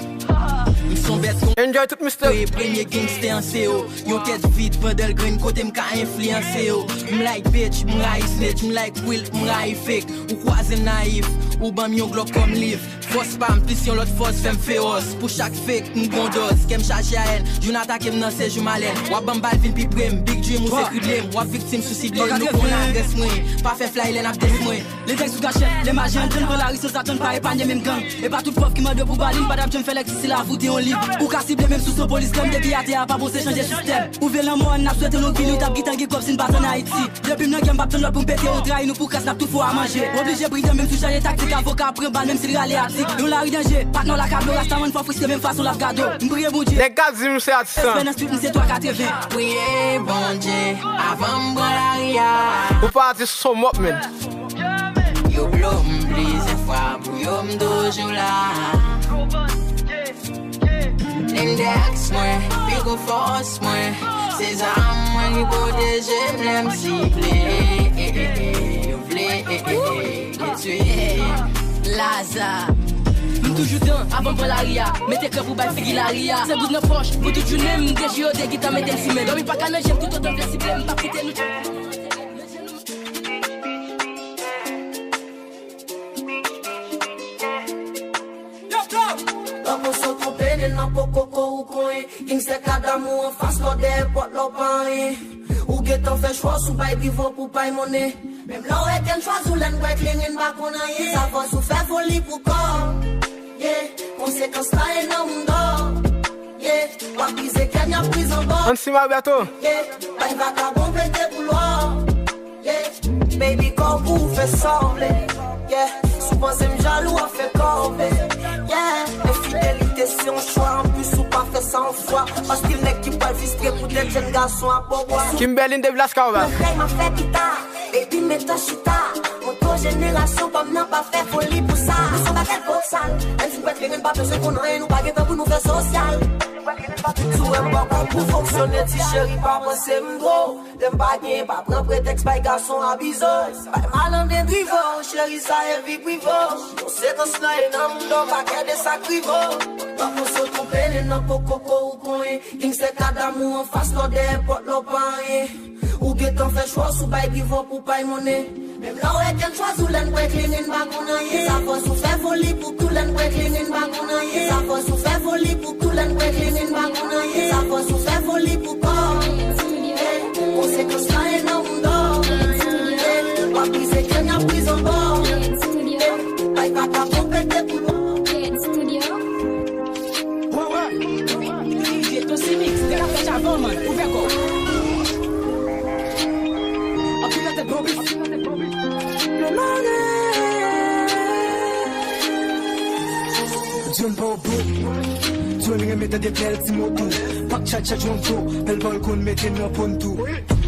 M son bèt kon Enjoy tout mistake. Premye gangstè an se yo. Yon tèt vid pandan l grenn kote m ka enfliyanse yo. M like bitch, m rayi snitch, m like real, m rayi fake. Ou kwaze m nayif, ou ban m yon Glock kòm liv. Fòs pa m plis yon lòt fòs fè m fewòs. Pou chak fake, m gon dòz. Kè m chaje a èn. Youn atake m nan se jou malèn. W ap ban m bal vin pi pre m. Big dream ou se krible m. W ap viktim sou sible m. Nou konn adrès mwen. Pa fè fly lè n ap des mwen. Lentèks ou kachèt, lè maji an tann pran lari san zatann pa epanye menm gang. E pa tout pòv ki mande pou bali, m pa t ap janm fè lèk si se la voute yon li. Ou ka sible menm sou son polis gang, depi atè a pa bon se chanje sistèm. Ou vle lanmò, n ap swete nou vini, ou t ap gentan gen kòb si n pa t ann Ayiti. Depi m nan gè m p ap tann lòt pou m pete, ou trayi nou pou kras, n ap tout fè w a manje. Oblije pridan menm si w chanje taktik, avoka ap pran bal menm si l rale atik. Yon lari danje, patnè w lakablo, rastaman fò friske menm fason l ap gade w. M priye Bondye. Nèg ka di m se atis lan. Espè nan street, m se twa katreven. Priye Bondye avan m pran lari a. Ou pa atis, son mòp menm. Yo blo m plizyè fwa pou yo m toujou la. Lindex mwen, pi gwo fòs mwen. Se zam mwen ki pwoteje m lè m sible. Yo vle detwi. Laza. M toujou tan avan m pran lari a. Mete krèp ou bay figi lari a. Se goud nan pòch pou tout jounen m dechi yo de gita mete m sou men. Dòmi pa ka nan je m toutotan m vle sible m p ap kite nou. Lè w panse w twonpe, nen nan pokoko ou konyen. Gangstè ka damou anfas lè w dèyè pòt la w pa anyen. Ou gentan fè chwa w sou bay divan pou pay monnen. Menm lè w wè kè n chwazi w lè n bwè kleren n pa konn anyen. Sa fòs ou fè foli pou kò w. Yeah, konsekans la e nan mouda w. Yeah, w ap brize kè n y ap brize anba w. Ann si Mabeto. Yeah, bay vakabon pete pou lwa w. Yeah, baby, kò w pou w fè sa w vle. Yeah, si w panse m jalou, w ap fè kòve. Yeah, enfidelite se yon chwa, anplis ou pa fè sa yon fwa. Paske nèg ki pral fristre poutèt jèn gason ap bò bwa. Kimberline de Blascaoba. Nan kay m ap fè pita, baby, m gentan chita. Moto jenerasyon pa m nan pa fè foli pou sa. Nou se yon pakèt bòksal, menm si n pèt kleren n pa bezwen konn anyen, nou pa gen tan pou nou fè sosyal. Si w wè m poko pou fonksyone, ti cheri, pa panse m gwo. Lè m pa genyen, pa pran pretèks bay gason abize w. Bay malandren drive w, cheri, sa e vi prive w. Konsekans lan e nan mouda w, pa kè de sa k rive w. Pa panse w twonpe, nen nan pokoko ou konyen. Gangstè ka damou anfas lè w dèyè pòt la w pa anyen. Ou gentan fè chwa w sou bay divan pou pay monnen. Menm lè w wè kè n chwazi w, lè n kwè klin, n pa konn anyen. Sa fòs ou fè foli pou tou, lè n kwè klin, n pa konn anyen. Sa fòs ou fè foli pou tou, lè n kwè klin, n pa konn anyen. Sa fòs ou fè foli pou kò. Konsekans la e nan mouda w. W ap brize kè n, y ap brize anba w. Bay papa pon pete pou mò. Wè, wè. D J Tosi Mix, te ka fè chavon, man. Ouvè kò w. Anpil nan tèt Bobby. John Bobo. John renmen tande bèl ti moto. Pak tchatcha John Doe. Bèl bòl konn mete nan pon tou.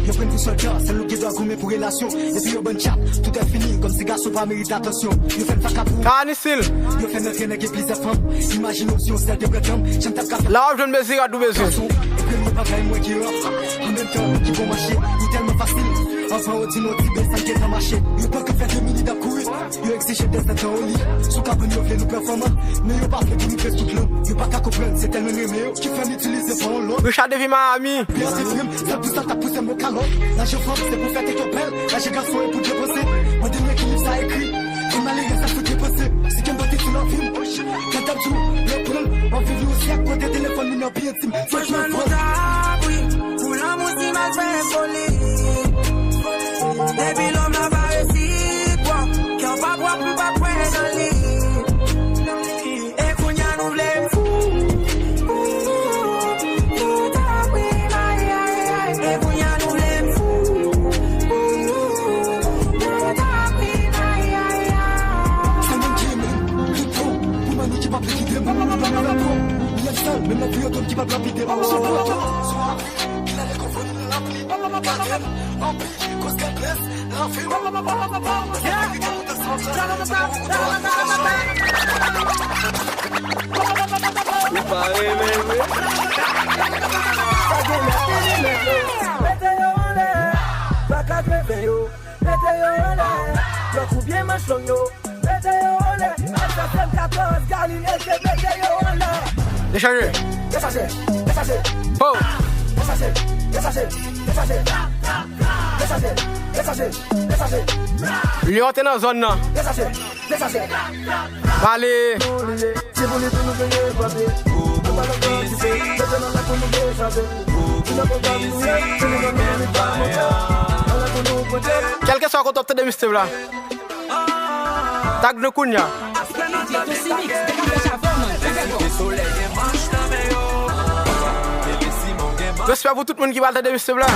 Yo pran pou sòlda, sèl nou gen dwa goumen pou relasyon. Epi yo bann tchat, tout è fini, kòmsi gason pa merite atansyon. Yo fè n vakabon. Kanisil. Yo fè n antre nan gen plizyè fanm. Imajine w si yon sèl te pran tanm, jan m t ap ka fè. La w ap jwenn mezi rad ou bezwen. Gason, e premye bagay mwen ki rap. An menm tan, ki bon mache, li tèlman fasil. Anvan yo di nou ti bèl sa n gentan mache. Yo pran ke fè de minit ap kouri. Yo egzije dèzè tan oli. Sou kabann yo vle nou pèfòman. Men yo pa vle pou nou pèdi tout lan. Yo pa ka konprann, se tèlman n renmen yo. Ki fè m itilize pawòl lòt. Richard depi Miami. Byen se frè m, sèl pou sa l t ap pouse m o kalòt. Lajan fanm, se pou fè tèt yo bèl. Lajan gason, e pou depanse. Mande nou ekilib sa ekri. Tout malerèz ap fout depanse. Si gen bòt iti nan vi m. Kè t ap di w, reprann. W ap viv nan yon syèk kote telefòn moun nan pi entim. Franchman, nou ta pri pou lanmou si m al fè foli. Depi lòm la pa resipwòk, kè w pa pwòp, m pa kwè nan li. E kounye a nou vle m fou. Pou nou, pou ta pri, ay, ay, ay. E kounye a nou vle m fou. Pou nou, pou ta pri, ay, ay, ay. Se moun ki renmen, ki fou. Pou mami ki pa vle kite m. Pou mwen, pa nan rapò. Li al sal, menm nan vi yo, dòm ki pa lapide m. Sou pwoto. Sou avi, ki la lè konfoni nan lapli. Gade m, anpil, koz kè blès, nan vi m. Ou pa renmen vre? Sa gen lè fini men yo. Mete yo anlè. Pa katreven yo. Mete yo anlè. Blòk oubyen manch long yo. Mete yo anlè. Al sa fè m katòz, Galil, eke mete yo anlè. Dechaje. Dechaje. Dechaje. Ho. Dechaje. Dechaje. Dechaje. Dechaje. Dechaje. Dechaje. Lyon te nan zòn nan. Dechaje. Dechaje. Pale. Kèlkeswa kote w ap tande mixtape la, tag nou kounya. Respè pou tout moun ki pral tande mixtape la.